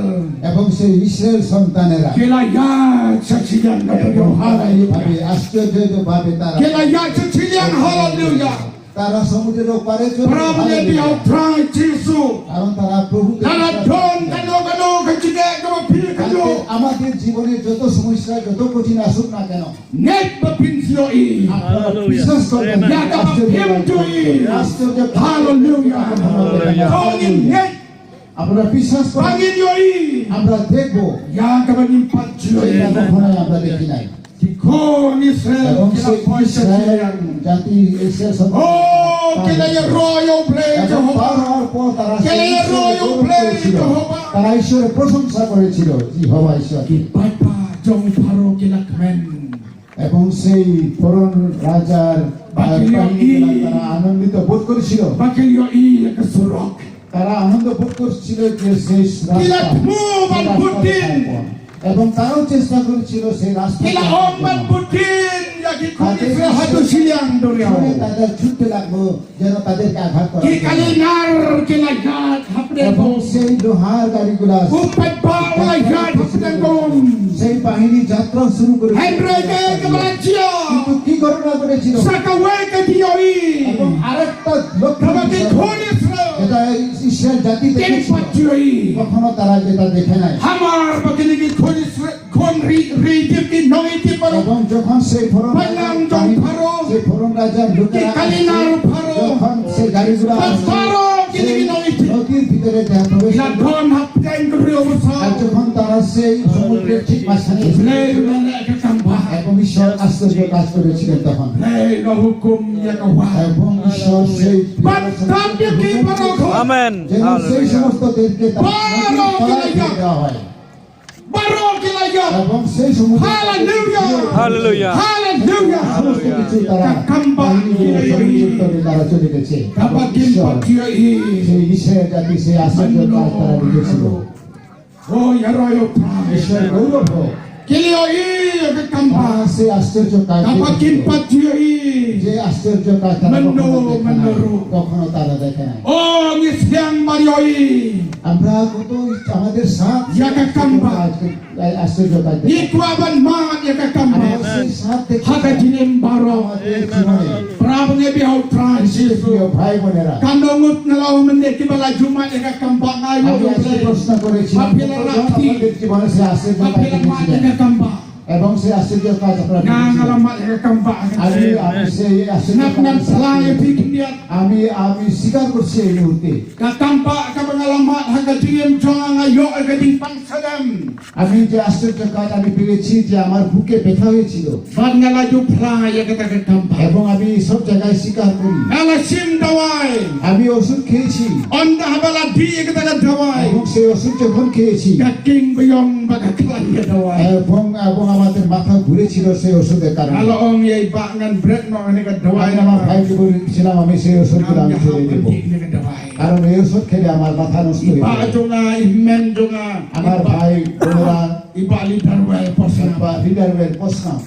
এবং সেই ইসরায়েল সন্তানেরা Ki la ïaid sha shiliang ka এবং তারা এইভাবে আশ্চর্যজনকভাবে তারা Ki la ïaid sha shiliang, haleluya. তারা সমুদ্রের ওপারে চলে Para mynne phi ha U Trai Jisu. কারণ তারা প্রভুতে Lada don kano kano ka jingeh kaba phi ïoh. কালকে আমাদের জীবনে যত সমস্যা, যত কঠিন আসুক না কেন, Ngeit ba phin ïohi. আপনারা বিশ্বাস করবেন। Ïa kaba phim ïohi. আশ্চর্য Haleluya. Haleluya. To ngin ngeit. আপনারা বিশ্বাস করবেন। Ba ngin ïohi. আমরা দেখব। Ïa kaba ngim pat ïohi. যেটা কখনোই আমরা দেখি নাই। Ki khun Israel এবং ki la সেই poi sha ইসরায়েল shiliang. জাতি, ইসরায়েল সন্তান Oh, ki la ïaroh ïa U Blei এবং Jehobah. পার হওয়ার পর তারা Ki la সেই ïaroh ïa U Blei Jehobah. তারা ঈশ্বরের প্রশংসা করেছিল, জিহোবা ঈশ্বর। Ki paidbah jong Pharaoh ki la kmen. এবং সেই ফরন রাজার Ba ki la ïohi. তারা আনন্দিত বোধ করেছিল। Ba ki la ïohi ïa ka surok. তারা আনন্দ বোধ করছিল যে সেই রাস্তা, Ki la thmu ban bud dien. এবং তারাও চেষ্টা করেছিল সেই রাস্তা Ki la ong ban bud dien ïa ki khun Israel haduh shiliang duriaw. তাদের ছুটতে লাগলো যেন তাদেরকে আঘাত করা হয়। Ki kali nar ki la ïaid hapdeng ka um. এবং সেই লোহার গাড়িগুলা U paidbah u la ïaid hapdeng ka um. সেই বাহিনী যাত্রা শুরু করে Hynrei kaei kaba la jia. কিন্তু কি ঘটনা ঘটেছিল? Sa kawei ka jingïohi. এবং আরেকটা লক্ষণ Kaba ki khun Israel যেটা ইসরায়েল জাতি দেখেছিল, Kim pat ïohi. কখনো তারা যেটা দেখে নাই। Hamar ba kine ki khun Israel Khun ri, ri Egypt, ki nong Egypt baroh. এবং যখন সেই ফরন Balang jong Pharaoh. সেই ফরন রাজার লোকেরা Ki kali nar Pharaoh. যখন সেই গাড়িগুলো Bad Pharaoh, kine ki nong Egypt. নদীর ভিতরে তারা প্রবেশ Ki la don hapdeng ka riew basaw. আর যখন তারা সেই সমুদ্রের ঠিক মাঝখানে Blei u la leh ka kam bah. এবং ঈশ্বর আশ্চর্য কাজ করেছিলেন তখন। Blei u la hukum ïa ka wah. এবং ঈশ্বর সেই Bad tap ïa ki baroh. Amen. যেন সেই সমস্ত দেশকে তারা Baroh ki la ïap. দেওয়া হয়। Baroh ki la ïap. এবং সেই সমুদ্র Haleluya. Haleluya. Haleluya. সমস্ত কিছু তারা Ka kam bah ki la ïohi. তারা চলে গেছে। Kaba kim pat ïohi. সেই ইসরায়েল জাতি সেই আশ্চর্য কাজ তারা দেখেছিল। Oh, ïaroh ïa U Trai. ঈশ্বর গৌরব হোক। Ki la ïohi ïa ka kam bah. তারা সেই আশ্চর্য কাজ Kaba দেখেছিল। Kim pat ïohi. যে আশ্চর্য কাজ তারা Mynno, কখনো দেখে mynno নাই। Ruh. কখনো তারা দেখে নাই। Oh, ngi sliang ban ïohi. আমরা কত আমাদের সাথ ইয়া কা কাম বা। আশ্চর্য কাজ দেখি। Ngi kwah ban mad ïa ka kam ba. আমরা সেই সাথ দেখি। Ha ka jingim baroh. আমাদের জীবনে। Para bangeit bieit ha U Trai Jisu, প্রিয় ভাই বোনেরা, kam dang ngut nga la ong mynne kiba la ju mad ïa ka kam ba, nga ïa u Blei. আমি আজকে প্রশ্ন করেছি, ha phi la rah kti, আমাদের জীবনে সেই আশ্চর্য কাজ দেখেছিলেন? Ha phi la mad ïa ka kam ba? এবং সেই আশ্চর্য কাজ আপনারা দেখেছিলেন। Nga, nga la mad ïa ka kam ba. আমি, আমি সেই আশ্চর্য কাজ দেখেছি। Ngan, ngan pyllait ïa phi khyndiat. আমি, আমি স্বীকার করছি এই মুহূর্তে। Ka kam ba kaba nga la mad ha ka jingim jong nga, nga ïoh ïa ka jingpang sadem. আমি যে আশ্চর্য কাজ আমি পেয়েছি, যে আমার বুকে ব্যথা হয়েছিল। Bad nga la ju pyllait ïa kata ka kam ba. এবং আমি সব জায়গায় স্বীকার করি। Nga la shim dawai. আমি ওষুধ খেয়েছি। Ynda haba la dih ïa kata ka dawai, এবং সেই ওষুধ যখন খেয়েছি, ka king ba ïong ba ka khlaiñ ka dawai. এবং, এবং আমাদের মাথা ঘুরেছিল সেই ওষুধের কারণে। Nga la ong ïa i bah, ngan bret noh ïa kane ka dawai. আমি আমার ভাইকে বলেছিলাম, আমি সেই ওষুধগুলো আমি ছেড়ে দেবো। Ngam ïahap ban dih ïa kane ka dawai. কারণ এই ওষুধ খেলে আমার মাথা নষ্ট হয়ে যায়। I bah jong nga, i hynmen jong nga, আমার ভাই, বোনেরা, i bah Leader Well Posnam, i bah Leader Well Posnam,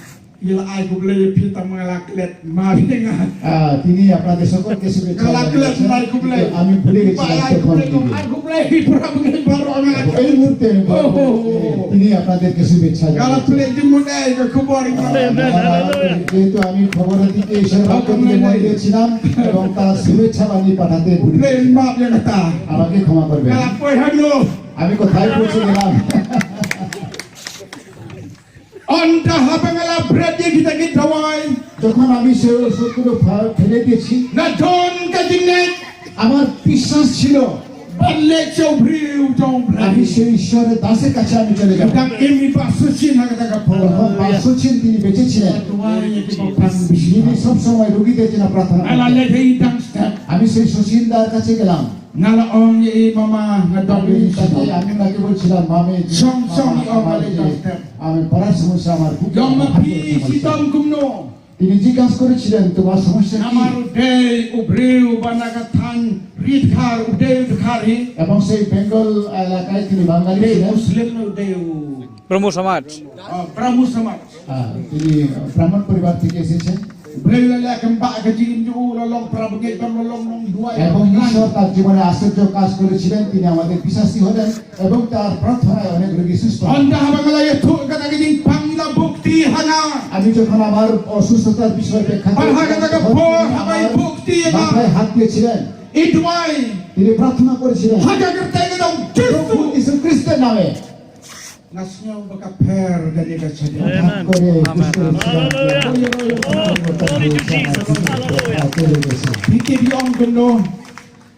i la ai khublei ïa phi tang ba nga la klet ma phi nga. আহ, তিনি আপনাদের সকলকে শুভেচ্ছা জানিয়েছেন। Nga la klet, ai khublei. কিন্তু আমি ভুলে গেছিলাম তখন থেকে। Ai khublei, ai khublei, para bangeit baroh nga. এই মুহূর্তে আমি বলবো, oh, তিনি আপনাদেরকে শুভেচ্ছা জানিয়েছেন। Nga la klet jingmut ïa ka khubor. আহ, যেহেতু আমি খবরের দিকে, ঈশ্বরের পক্ষ থেকে মন দিয়েছিলাম এবং তার শুভেচ্ছা বাণী পাঠাতে ভুলে গেছি। Khublei, map ïa kata. আমাকে ক্ষমা করবেন। Nga la poi hangno. আমি কোথায় পৌঁছে গেলাম? Ynda haba nga la bret ïa kita ki dawai, যখন আমি সেই ওষুধগুলো ফা-, ফেলে দিয়েছি, nga don ka jingngeit, আমার বিশ্বাস ছিল, ban leit sha u briew jong U Blei. আমি সেই ঈশ্বরের দাসের কাছে আমি চলে যাব। Dang im i bah Sushin ha kata ka por. তখন বা সুচিন তিনি বেঁচে ছিলেন। Dawai ïa kiba pang bishni. তিনি সব সময় রোগীদের জন্য প্রার্থনা করতেন। Nga la leit ha i dang step. আমি সেই সুচিন দার কাছে গেলাম। Nga la ong ïa i, mama, nga don, আমি তাকে, আমি তাকে বলছিলাম, "মামি, shong shong, ong, nga la ïa, আমার যে, আমার পাড়ার সমস্যা, আমার খুব, ïong ma phi, shitom kumno?" তিনি জিজ্ঞাসা করেছিলেন, "তোমার সমস্যা কি?" Namar u dei u briew ba na ka thaiñ Ri Dkhar, u dei u Dkhar hi. এবং সেই বেঙ্গল এলাকায় তিনি বাঙালি ছিলেন। Muslim, u dei u Brahmo Samaj. Ah, Brahmo Samaj. হ্যাঁ, তিনি ব্রাহ্মণ পরিবার থেকে এসেছেন। Briew la leh kam ba ka jingim jong u, la long para bangeit, la long nongduwai. এবং ঈশ্বর তার জীবনে আশ্চর্য কাজ করেছিলেন, তিনি আমাদের বিশ্বাসী হলেন এবং তার প্রার্থনায় অনেক রোগী সুস্থ হন। Ynda haba nga la ïathuh kata ka jingpang, i la buh kti ha nga. আমি যখন আমার অসুস্থতার বিষয়ে ব্যাখ্যা করেছিলাম, ha kata ka por haba i buh kti ha nga, মাথায় হাত দিয়েছিলেন। I duwai. তিনি প্রার্থনা করেছিলেন। Ha ka kyrteng ka jong Jisu. প্রভু যীশু খ্রিস্টের নামে। Nga sngew ba ka pher kane ka shadem. Amen. Amen. Hallelujah. Glory to Jesus. Hallelujah. Phi tip i ong kumno?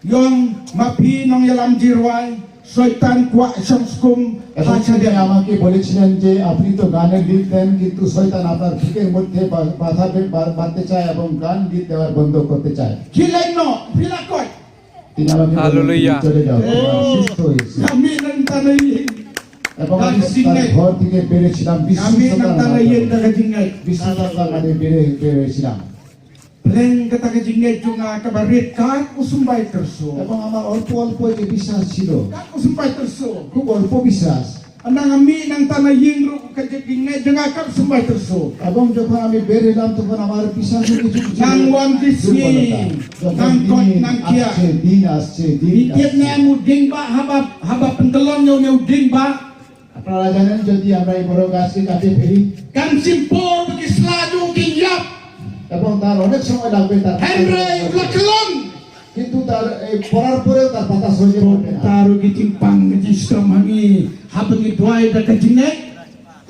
I ong, ma phi nongïalam jingrwai, Soitan kwah shong skum ha shadem. এবং তিনি আমাকে বলেছিলেন যে, "আপনি তো গানের লিড দেন, কিন্তু শয়তান আপনার ভিকের মধ্যে বা-, বাধা দে-, বা-, বাঁধতে চায় এবং গান লিড দেওয়ার বন্ধ করতে চায়।" Khie leit noh, phi la koit. তিনি আমাকে বললেন, "তুমি চলে যাও, তোমার সুস্থ হয়েছে।" Nga mih na ka bynta na ïing. এবং আমি তার ঘর থেকে বেরিয়েছিলাম, বিশ্বস্ততার মাধ্যমে। Nga mih na ka bynta na ïing da ka jingngeit. বিশ্বস্ততার মাধ্যমে বেরিয়ে, বেরিয়েছিলাম। Pdeng kata ka jingngeit jong nga kaba rit, kat u symbai tyrso. এবং আমার অল্প অল্প যে বিশ্বাস ছিল, kat u symbai tyrso, খুব অল্প বিশ্বাস। Ynda nga mih na ka bynta na ïing ruh ka jingngeit jong nga kat u symbai tyrso. এবং যখন আমি বের হলাম, তখন আমার বিশ্বাসও কিছু কিছু দুর্বলতা। Ngan wan ki sngi, যখন ngan koit, দিন আসছে, দিন আসছে, দিন আসছে। Phi tip ne em u dieng bah haba, haba pynkyllon ïa une u dieng bah? আপনারা জানেন, যদি আমরা এই বড় গাছকে কাটে ফেলি, kan shim por ba ki sla jong u kin ïap. এবং তার অনেক সময় লাগবে, তার hynrei u la kyllon. কিন্তু তার এই পড়ার পরেও তার পাতা সহজে পড়বে না। Kumta ruh ka jingpang, ka jingshitom ha ngi haba ngi duwai da ka jingngeit.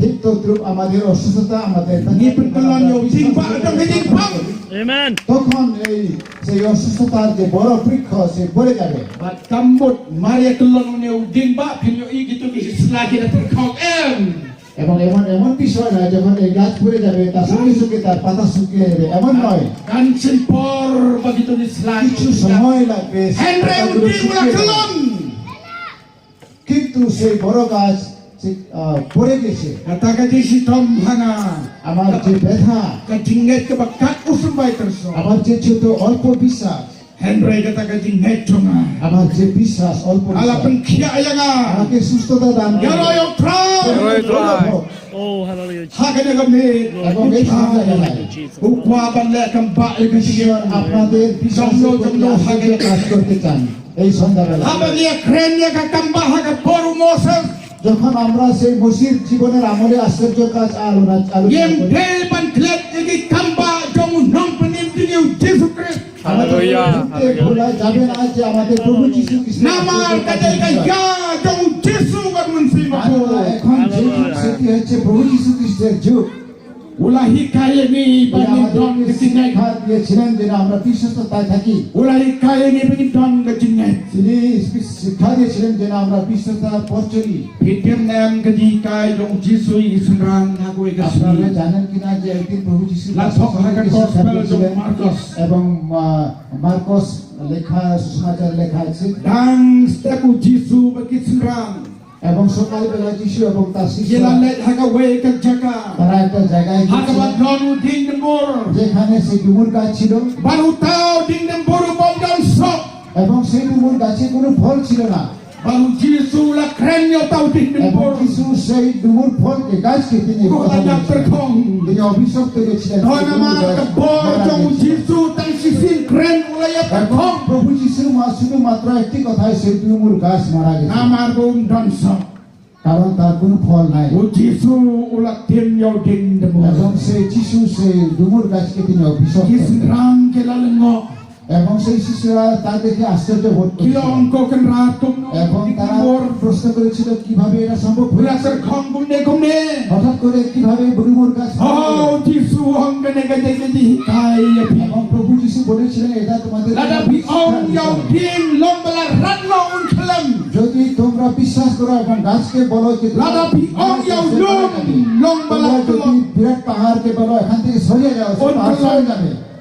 ঠিক তদ্রূপ আমাদের অসুস্থতা, আমাদের ngi pynkyllon ïa u dieng bah da ka jingpang. Amen. তখন এই সেই অসুস্থতার যে বড় বৃক্ষ, সে পড়ে যাবে। Bad kam mut mar ïa kyllon une u dieng bah, phin ïohi kito ki sla ki da pyrkhat em. এবং এমন, এমন বিষয় নয়, যখন এই গাছ পড়ে যাবে, তার সঙ্গে সঙ্গে তার পাতা শুকিয়ে যাবে, এমন নয়। Kan shim por ba kito ki sla, কিছু সময় লাগবে, hynrei u dieng u la kyllon. কিন্তু সেই বড় গাছ, সে, আহ, পড়ে গেছে। Kata ka jingshitom ha nga, আমার যে ব্যথা, ka jingngeit kaba kat u symbai tyrso, আমার যে ছোট অল্প বিশ্বাস, hynrei kata ka jingngeit jong nga, আমার যে বিশ্বাস অল্প বিশ্বাস, ka la pynkhiah ïa nga, আমাকে সুস্থতা দান করে। Ïaroh ïa U Trai. Ïaroh ïa U Trai. Oh, hallelujah. Ha kane ka miet, Lord, এবং এই সন্ধ্যাবেলায়, Jesus. U kwah ban leh kam bah ïa ka jingim. ঈশ্বর আপনাদের বিশ্বাসের প্রতি আশ্চর্য কাজ করতে চান। এই সন্ধ্যাবেলায়। Haba ngi ïakren ïa ka kam bah ha ka por u Moses. যখন আমরা সেই মোশির জীবনের আমলে আশ্চর্য কাজ আলোচনা, আলোচনা Ngim kuri, dei ban klet ïa ki kam bah jong u nongpynim jong ngi u Jisu Khrist. Hallelujah, hallelujah. ভোলা যাবে না যে আমাদের প্রভু যীশু খ্রিস্ট Namar ka dei ka ïa jong u Jisu Khrist Mynsiem Bakhuid. এখন যে সেটি হচ্ছে প্রভু যীশু খ্রিস্টের যুগ। U la hikai ïa ngi ba ngin don ka jingngeit. শিক্ষা দিয়েছিলেন যেন আমরা বিশ্বস্ততায় থাকি। U la hikai ïa ngi ba ngin don ka jingngeit. তিনি শিক্ষা দিয়েছিলেন যেন আমরা বিশ্বস্ততার পথ চলি। Phi tip ne em ka jinghikai jong u Jisu ïa ki synran ha kawei ka sngi. আপনারা জানেন কিনা যে একদিন প্রভু যীশু La thoh ha ka gospel jong u Markos. এবং, আহ, মার্কস লেখা, সুসমাচার লেখা আছে। Dang step u Jisu bad ki synran. এবং সকালবেলা যীশু এবং তার শিষ্যরা Ki la leit ha kawei ka jaka. তারা একটা জায়গায় গিয়েছিল, Ha kaba don u dieng dymbur. যেখানে সেই ডুমুর গাছ ছিল। Bad uta u dieng dymbur u bym don soh. এবং সেই ডুমুর গাছে কোনো ফল ছিল না। Bad u Jisu u la kren ïa uta u dieng dymbur. এবং যীশু সেই ডুমুর ফলকে, গাছকে তিনি Ruh la ïap tyrkhong. তিনি অভিশপ্ত করেছিলেন। To namar ka bor jong u Jisu tang shisien kren u la ïap tyrkhong. প্রভু যীশু মা শুধুমাত্র একটি কথায় সেই ডুমুর গাছ মারা গেছে। Namar ba um don soh. কারণ তার কোনো ফল নাই। U Jisu u la tim ïa u dieng dymbur. এবং সেই যীশু সেই ডুমুর গাছকে তিনি অভিশপ্ত Ki synran ki la lyngngoh. এবং সেই শিষ্যরা তা দেখে আশ্চর্য বোধ করছিল। Ki la ong, ko Kynrad, kumno এবং তারা প্রশ্ন করেছিল, "কিভাবে এটা সম্ভব হলো? Ïap tyrkhong kumne kumne." হঠাৎ করে কিভাবে ডুমুর গাছ হলো? Oh, u Jisu u ong, kane ka dei ka jinghikai ïa phi. এবং প্রভু যীশু বলেছিলেন, "এটা তোমাদের Lada phi ong ïa u dieng, long ba la rat noh un khyllem. যদি তোমরা বিশ্বাস করো এবং গাছকে বলো যে, Lada phi ong ïa u lum, long ba la তোমরা যদি বিরাট পাহাড়কে বলো, এখান থেকে সরে যাও, সে পাহাড় সরে যাবে।"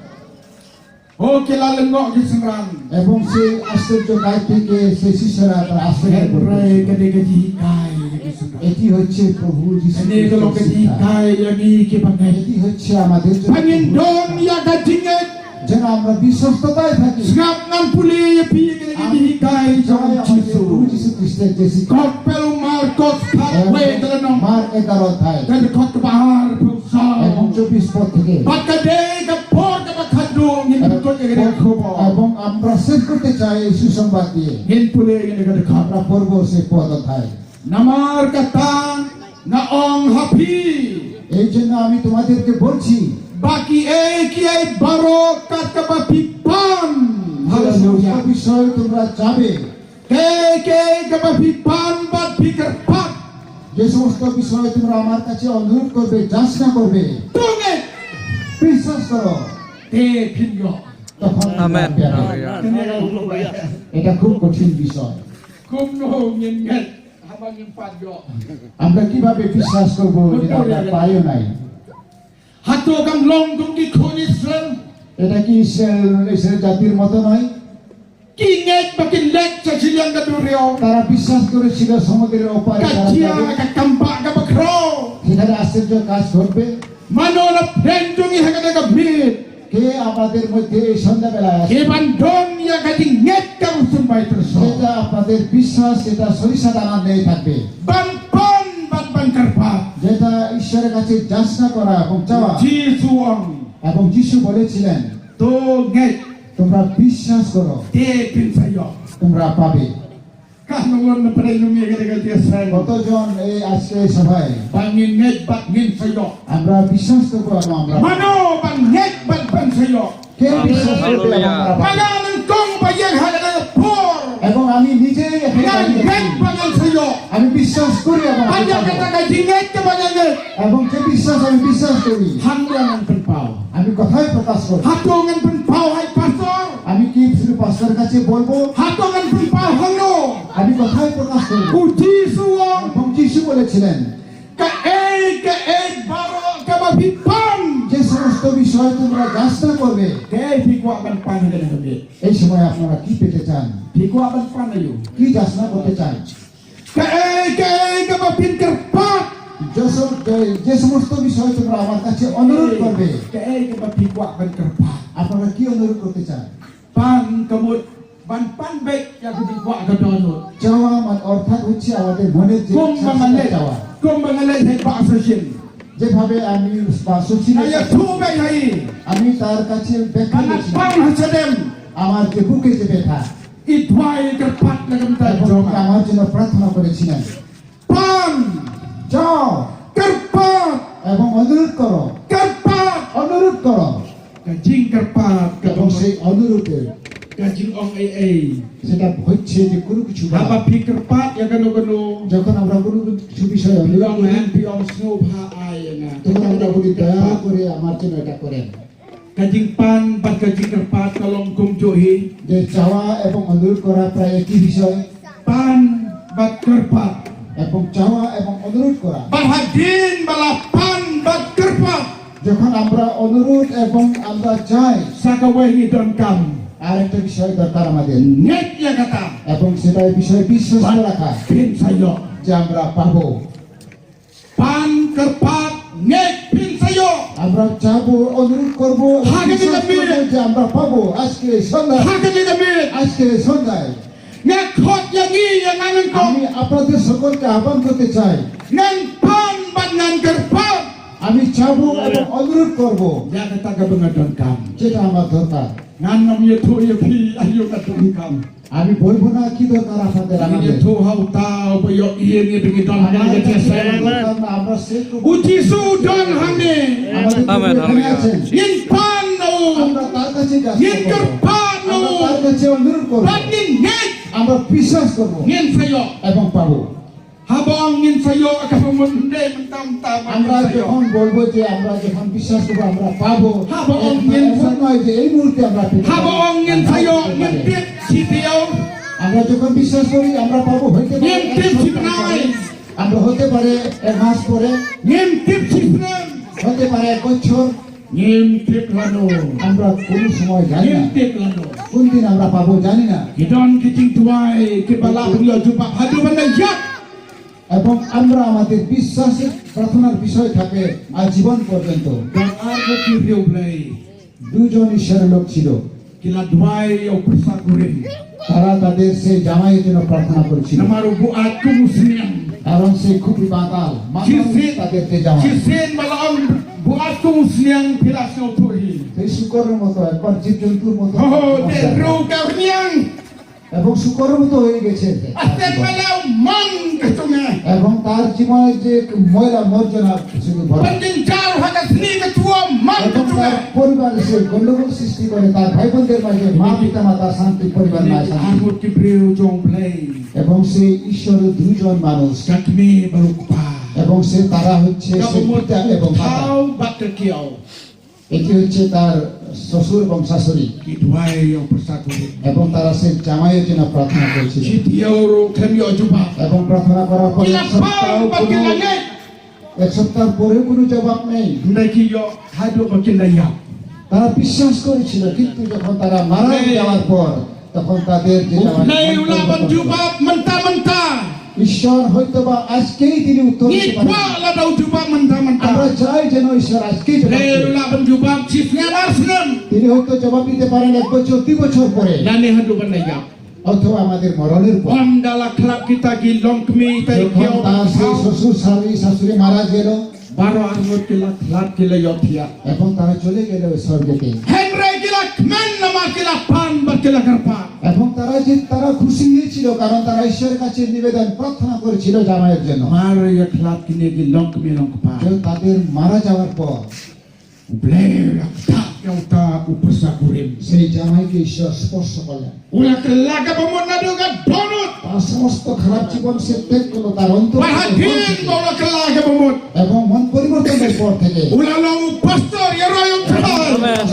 Oh, ki la lyngngoh ki synran. এবং সেই আশ্চর্য কাজ থেকে সেই শিষ্যরা তারা আশ্চর্য হয়ে পড়ে। Hynrei ka dei ka jinghikai ïa ki synran. এটি হচ্ছে প্রভু যীশু খ্রিস্টের শিক্ষা। Kane ka long ka jinghikai ïa ngi kiba ngeit. এটি হচ্ছে আমাদের জন্য Ba ngin don ïa ka jingngeit. যেন আমরা বিশ্বস্ততায় থাকি। Sngap, ngan pule ïa phi ïa kane ka jinghikai jong u Jisu. প্রভু যীশু খ্রিস্টের যে শিক্ষা। Gospel u Markos khatwei ka lynnong. মার্ক এগারো অধ্যায়। Ka dkhot kaba arphew saw. এবং চব্বিশ পদ থেকে। Bad ka dei ka por kaba khatduh ngin pynkut ïa kane ka khubor. এবং আমরা শেষ করতে চাই এই সুসংবাদ দিয়ে। Ngin pule ïa kane ka dkhot. আমরা পড়বো সেই পদ অধ্যায়। Namar kata nga ong ha phi, এই জন্য আমি তোমাদেরকে বলছি, ba kiei kiei baroh kat kaba phi pan ha ka seng jong nga, যে সমস্ত বিষয় তোমরা চাবে, kiei kiei kaba phi pan bad phi kyrpad, যে সমস্ত বিষয় তোমরা আমার কাছে অনুরোধ করবে, যাচনা করবে, to ngeit, বিশ্বাস করো, te phin ïoh. তখন তোমরা পেয়ে যাবে। Amen. Hallelujah. এটা খুব কঠিন বিষয়। Kumno ngin ngeit haba ngim pat ïoh? আমরা কিভাবে বিশ্বাস করব যেটা আমরা পাইও নাই? Hato kam long kum ki khun Israel? এটা কি ইসরায়েল, ইসরায়েল জাতির মতো নয়? Ki ngeit ba kin leit sha shiliang ka duriaw. তারা বিশ্বাস করেছিল সমুদ্রের ওপারে তারা যাবে। Ka jia ka kam bah kaba khraw. সেখানে আশ্চর্য কাজ ঘটবে। Mano na pdeng jong ngi ha kane ka miet? কে আমাদের মধ্যে এই সন্ধ্যাবেলায় আছে? Ki ban don ïa ka jingngeit kaba symbai tyrshaw. যেটা আপনাদের বিশ্বাস, যেটা সরিষা দানা নিয়ে থাকবে। Ban pan bad ban kyrpad. যেটা ঈশ্বরের কাছে যাচনা করা এবং চাওয়া। Jisu u ong. এবং যিশু বলেছিলেন, to ngeit. তোমরা বিশ্বাস করো। Te phin sa ïoh. তোমরা পাবে। Katno ngut na pdeng jong ngi ha kane ka jingïaseng? কতজন এই আজকে এই সভায়? Ba ngin ngeit bad ngin sa ïoh. আমরা বিশ্বাস করবো এবং আমরা Mano ban ngeit bad ban sa ïoh? কে বিশ্বাস করবে এবং আমরা পাবো? Hallelujah. Nga nyngkong ba ïeng ha kane ka por. এবং আমি নিজেই এখানে দাঁড়িয়ে আছি। Nga ngeit ba ngan sa ïoh. আমি বিশ্বাস করি এবং আমি পাবো। Bad ïa kata ka jingngeit kaba nga ngeit, এবং যে বিশ্বাস আমি বিশ্বাস করি, hangno ngan pynpaw? আমি কোথায় প্রকাশ করব? Hato ngan pynpaw ha i pastor? আমি কি শুধু পাস্টরের কাছে বলবো? Hato ngan pynpaw hangno? আমি কোথায় প্রকাশ করব? U Jisu u ong. এবং যিশু বলেছিলেন, kaei kaei baroh kaba phi pan, যে সমস্ত বিষয় তোমরা যাচনা করবে, kaei phi kwah ban pan ha kane ka miet? এই সময় আপনারা কি পেতে চান? Phi kwah ban pan aïu? কি যাচনা করতে চান? Kaei kaei kaba phin kyrpad, যে সম-, যে, যে সমস্ত বিষয় তোমরা আমার কাছে অনুরোধ করবে, kaei kaba phi kwah ban kyrpad, আপনারা কি অনুরোধ করতে চান? Pan ka mut ban pan beit ïa ka jingkwah ka dohnud. চাওয়া মানে অর্থাৎ হচ্ছে আমাদের মনের যে ইচ্ছা সেটা চাওয়া। Kumba nga leh ha i Bah Sachin. যেভাবে আমি বা সচিনের কাছে আমি তার কাছে ব্যাখ্যা করেছি। আমার যে বুকে যে ব্যথা। I duwai kyrpad na ka bynta jong nga. আমার জন্য প্রার্থনা করেছিলেন। Pan. যাও। Kyrpad. এবং অনুরোধ করো। Kyrpad. অনুরোধ করো। Ka jingkyrpad ka, এবং সেই অনুরোধে, ka jingong ei ei, সেটা হচ্ছে যে কোনো কিছু বলা। Haba phi kyrpad ïa kano kano, যখন আমরা কোনো কিছু বিষয়ে অনুরোধ করি, phi ong sngewbha ai ïa nga, তখন আমরা বলি, দয়া করে আমার জন্য এটা করেন। Ka jingpan bad ka jingkyrpad ka long kumjuh hi. যে চাওয়া এবং অনুরোধ করা প্রায় একই বিষয়। Pan bad kyrpad. এবং চাওয়া এবং অনুরোধ করা। Bad hadien ba la pan bad kyrpad, যখন আমরা অনুরোধ এবং আমরা চাই, sa kawei ngi donkam, আর একটা বিষয় দরকার আমাদের। Ngeit ïa kata. এবং সেটা এই বিষয়ে বিশ্বাস রাখা, phin sa ïoh, যে আমরা পাবো। Pan kyrpad, ngeit phin sa ïoh. আমরা চাবো, অনুরোধ করবো, ha kane ka miet, বিশ্বাস করবো যে আমরা পাবো আজকে এই সন্ধ্যায়। Ha kane ka miet, আজকে এই সন্ধ্যায়। Nga khot ïa ngi, ïa nga nyngkong. আমি আপনাদের সকলকে আহ্বান করতে চাই। Ngan pan bad ngan kyrpad. আমি চাবো এবং অনুরোধ করবো ïa kata kaba nga donkam, যেটা আমার দরকার। Ngan nym ïathuh ïa phi aïu ka donkam. আমি বলবো না কি দরকার আপনাদের, আমাদের। Ngi ïathuh ha uta uba ïoh ïa ngi ba ngi don ha kane ka jingïaseng. আমরা সেই প্রভু, U Jisu u don hangne. আমাদের প্রভু এখানে আছেন। Ngin pan na u, আমরা তার কাছে যাচ্ছি, ngin kyrpad na u, আমরা তার কাছে অনুরোধ করবো, bad ngin ngeit, আমরা বিশ্বাস করবো, ngin sa ïoh, এবং পাবো। Haba ong ngin sa ïoh, kaba mut, hynrei mynta mynta ba ngin sa ïoh. আমরা যখন বলবো যে আমরা যখন বিশ্বাস করবো আমরা পাবো, haba ong ngin sa, এমন নয় যে এই মুহূর্তে আমরা পেতে পারি। Haba ong ngin sa ïoh, ngin tip shi taïew, আমরা যখন বিশ্বাস করি আমরা পাবো, হতে পারে, ngin tip shi bnai, আমরা হতে পারে এক মাস পরে, ngin tip shi snem, হতে পারে এক বছর। Ngim tip lano. আমরা কোনো সময় জানি না। Ngim tip lano. কোন দিন আমরা পাবো জানি না। Ki don ki jingduwai kiba lah ban ïoh jubab haduh ban da ïap. এবং আমরা আমাদের বিশ্বাসের প্রার্থনার বিষয় থাকে আজীবন পর্যন্ত। Don ar ngut ki briew Blei, দুজন ঈশ্বরের লোক ছিল। Ki la duwai ïa u pyrsa kurim. তারা তাদের সেই জামাইয়ের জন্য প্রার্থনা করেছিল। Namar u buaid kum u sniang. কারণ সে খুবই মাতাল, মাতাল তাদের যে জামাই। Shisien ba la ong buaid kum u sniang phi la sngewthuh hi. সেই শূকরের মতো, একবার জীবজন্তুর মতো। Ho, ho, te riew ka sniang. এবং শূকরের মতো হয়ে গেছে। Asen ba la man ka jong nga. এবং তার জীবনের যে ময়লা আবর্জনা শুধু ভরা। Ban jynjar ha ka sngi ka jua man ka jong nga. এবং তার পরিবারে সে গন্ডগোল সৃষ্টি করে, তার ভাই বোনদের মাঝে মা পিতা মাতার শান্তি, পরিবার নাই শান্তি। Ar ngut ki briew jong Blei. এবং সেই ঈশ্বরের দুজন মানুষ। Ka kmie bad u kpa. এবং সে তারা হচ্ছে সেই পিতা এবং মাতা। Ka mut u thaw bad ka kiaw. এটি হচ্ছে তার শ্বশুর এবং শাশুড়ি। Ki duwai ïa u pyrsa kurim. এবং তারা সেই জামাইয়ের জন্য প্রার্থনা করেছিল। Shi taïew ruh khlem ïoh jubab. এবং প্রার্থনা করার পর এক সপ্তাহ কোনো, ki la pan bad ki la ngeit, এক সপ্তাহ পরে কোনো জবাব নেই। Hynrei ki ïoh haduh ba kin da ïap. তারা বিশ্বাস করেছিল, কিন্তু যখন তারা মারা যাওয়ার পর তখন তাদের যে জামাই, U Blei u lah ban jubab mynta mynta. ঈশ্বর হয়তো বা আজকেই তিনি উত্তর দিতে পারেন। Ngi kwah lada u jubab mynta mynta. আমরা চাই যেন ঈশ্বর আজকেই জবাব দেন। U Blei u lah ban jubab shi snem ar snem. তিনি হয়তো জবাব দিতে পারেন এক বছর, দুই বছর পরে। Lane haduh ban da ïap. অথবা আমাদের মরণের পর। Ynda la khlad kita ki longkmie, kita ki kiaw, যখন তার সেই শ্বশুর শাশুড়ি, শাশুড়ি মারা গেল, বারো আরঙুত ki la khlad, ki la ïohthiah. এখন তারা চলে গেল স্বর্গেতে। Hynrei ki la kmen namar ki la pan bad ki la kyrpad. এখন তারা যে, তারা খুশি হয়েছিল, কারণ তারা ঈশ্বরের কাছে নিবেদন, প্রার্থনা করেছিল জামাইয়ের জন্য। Mar ïa khlad kine ki longkmie longkpa. তো তাদের মারা যাওয়ার পর U Blei u la ktah ïa uta u pyrsa kurim. সেই জামাইকে ঈশ্বর স্পর্শ করলেন। U la kylla kaba mut naduh ka dohnud. তার সমস্ত খারাপ জীবন সে ত্যাগ করলো, তার অন্তর থেকে। Bad hadien ba u la kylla kaba mut, এবং মন পরিবর্তনের পর থেকে u la long u pastor ïaroh ïa U Trai. Amen.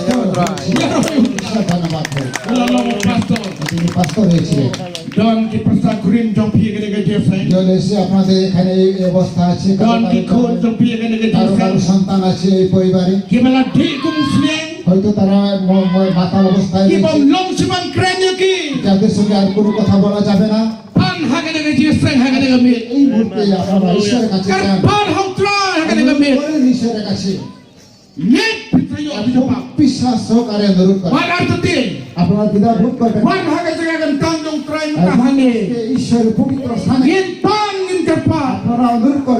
Ïaroh ïa U Trai. ধন্যবাদ। U la long u pastor. তিনি পাস্টর হয়েছিলেন। Don ki pyrsa kurim jong phi ha kane ka jingïaseng. Don, এসে আপনাদের এখানে এই অবস্থা আছে, don ki khun jong phi ha kane ka jingïaseng. কারো কারো সন্তান আছে এই পরিবারে। Kiba la dih kum u sniang. হয়তো তারা ম-, ম-, মাতাল অবস্থায় রয়েছে। Ki bym long shu ban kren ïa ki. যাদের সঙ্গে আর কোনো কথা বলা যাবে না। Pan ha kane ka jingïaseng, ha kane ka miet. এই মুহূর্তে আপনারা ঈশ্বরের কাছে যান। Kyrpad ha U Trai ha kane ka miet. অনুরোধ করুন ঈশ্বরের কাছে। Ngeit phin sa ïoh jubab. বিশ্বাস সহকারে অনুরোধ করুন। Bad artatien, আপনারা দ্বিধাবোধ করবেন না। Wan ha ka jaka kyntang jong U Trai mynta hangne. আজকে ঈশ্বরের পবিত্র স্থানে ngin pan, ngin kyrpad. আপনারা অনুরোধ করুন।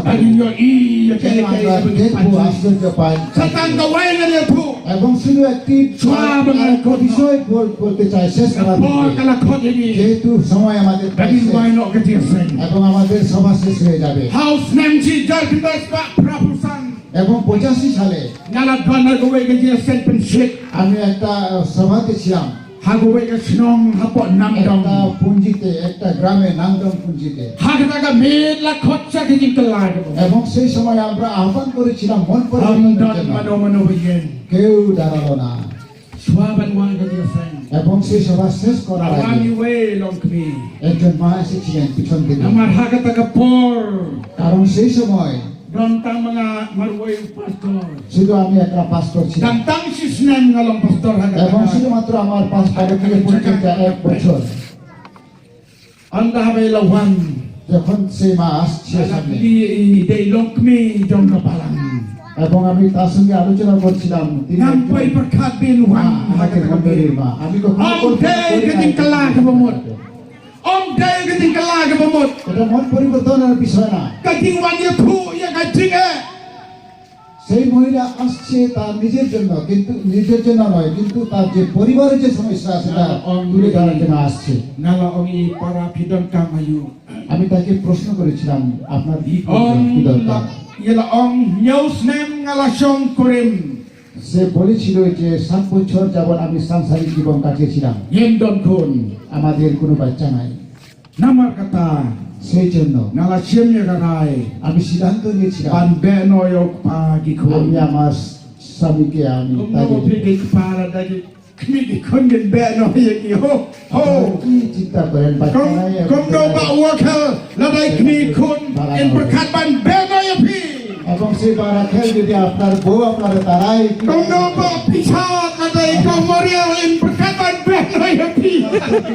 পাইছা? Ba ngin ïohi ïa kaei kaei kaba ngin pan. Shatan kawei ngan ïathuh. এবং শুধু একটি বিষয় বল-, বলতে চাই, শেষ করার পর দিকে। Ka la khot ïa ngi. যেহেতু সময় আমাদের প্রায় শেষ। Ba ngin wai noh ka jingïaseng. এবং আমাদের সভা শেষ হয়ে যাবে। Ha u snem shi hajar khyndai spah phra phew san. এবং পঁচাশি সালে nga la don ha kawei ka jingïaseng pynshit. আমি একটা, আহ, সভাতে ছিলাম। Ha kawei ka shnong hapoh Namdong. একটা পুঞ্জিতে, একটা গ্রামে, নামদং পুঞ্জিতে। Ha kata ka miet la khot sha ka jingkylla jong u. এবং সেই সময় আমরা আহ্বান করেছিলাম মন পরিবর্তনের জন্য। Ym don mano mano ba ïeng. কেউ দাঁড়ালো না। Shuwa ban wai ka jingïaseng. এবং সেই সভা শেষ করার আগে। La wan iwei i longkmie. একজন মা এসেছিলেন পিছন থেকে। Namar ha kata ka por. কারণ সেই সময় Don tang ma nga marwei u pastor. শুধু আমি একা পাস্টর ছিলাম। Tang tang shi snem nga long pastor ha kata. এবং শুধুমাত্র আমার পাস্টর পরিচর্যা এক বছর। Ynda haba i la wan. যখন সেই মা আসছে সামনে। Nga la kylli ïa i, i dei i longkmie jong ka balang. এবং আমি তার সঙ্গে আলোচনা করছিলাম, তিনি একজন মা, আমাদের মণ্ডলীর মা। Ngam poi pyrkhat ba in wan ha kata ka miet. আমি কখনো কল্পনা করি না। Ym dei ka jingkylla kaba mut. Ym dei ka jingkylla kaba mut. এটা মন পরিবর্তনের বিষয় না। Ka jingwan ïathuh ïa ka jingeh. সেই মহিলা আসছে তার নিজের জন্য, কিন্তু নিজের জন্য নয়, কিন্তু তার যে পরিবারের যে সমস্যা আছে তা তুলে ধরার জন্য আসছে। Nga la ong ïa i, para, phi donkam aïu? আমি তাকে প্রশ্ন করেছিলাম, আপনার কি প্রয়োজন, কি দরকার? Ong, la, ïa la ong, hynñiew snem nga la shong kurim. সে বলেছিল যে, "সাত বছর যাবত আমি সাংসারিক জীবন কাটিয়েছিলাম। Ngim don khun. আমাদের কোনো বাচ্চা নাই।" Namar kata, সেই জন্য, nga la shim ïa ka rai, আমি সিদ্ধান্ত নিয়েছিলাম, ban beh noh ïa u kpa ki khun. আমি আমার স্বামীকে আমি তাড়িয়ে দিই। Kumno phi ki kpa lada ki kmie ki khun ngin beh noh ïa ki, ho, ho. কি চিন্তা করেন, বাচ্চা নাই, এখন kumno Bah Wakhel, lada i kmie khun, ngin pyrkhat ban beh noh ïa phi. এবং সেই Bah Rakhel যদি আপনার বউ আপনারে তাড়ায়, কি Kumno Bah Pisa, lada i kong Mariel, ngin pyrkhat ban beh noh ïa phi.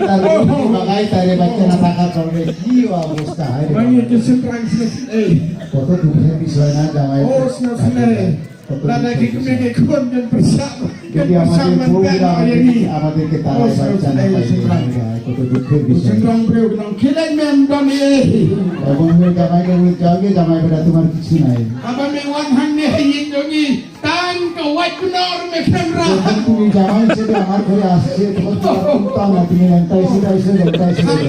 তার বউ যদি বাগায় তারে, বাচ্চা না থাকার কারণে কি অবস্থা হয় রে বাবা? Ba ïa ki shynrang sngewsynei. কত দুঃখের বিষয় না, জামাই। Oh, sngewsynei. Lada ki kmie ki khun ngin pyrshah, যদি আমাদের বউরা আমাদের, আমাদেরকে তাড়ায়, বাচ্চা না পাই, কত দুঃখের বিষয়। Shynrang briew ki ong, khie leit mem, don ei ei. এবং ওই জামাইকে বলে, "যাও গিয়ে জামাই বেটা, তোমার কিছু নাই।" Haba me wan hangne ha ïing jong ngi, tang ka wait bnor me khlem rah. যখন তুমি জামাই হিসেবে আমার ঘরে আসছে, তখন তোমার কুন্তা না, তুমি ল্যাংটা এসে, এসে, ল্যাংটা এসে, ল্যাংটা এসে।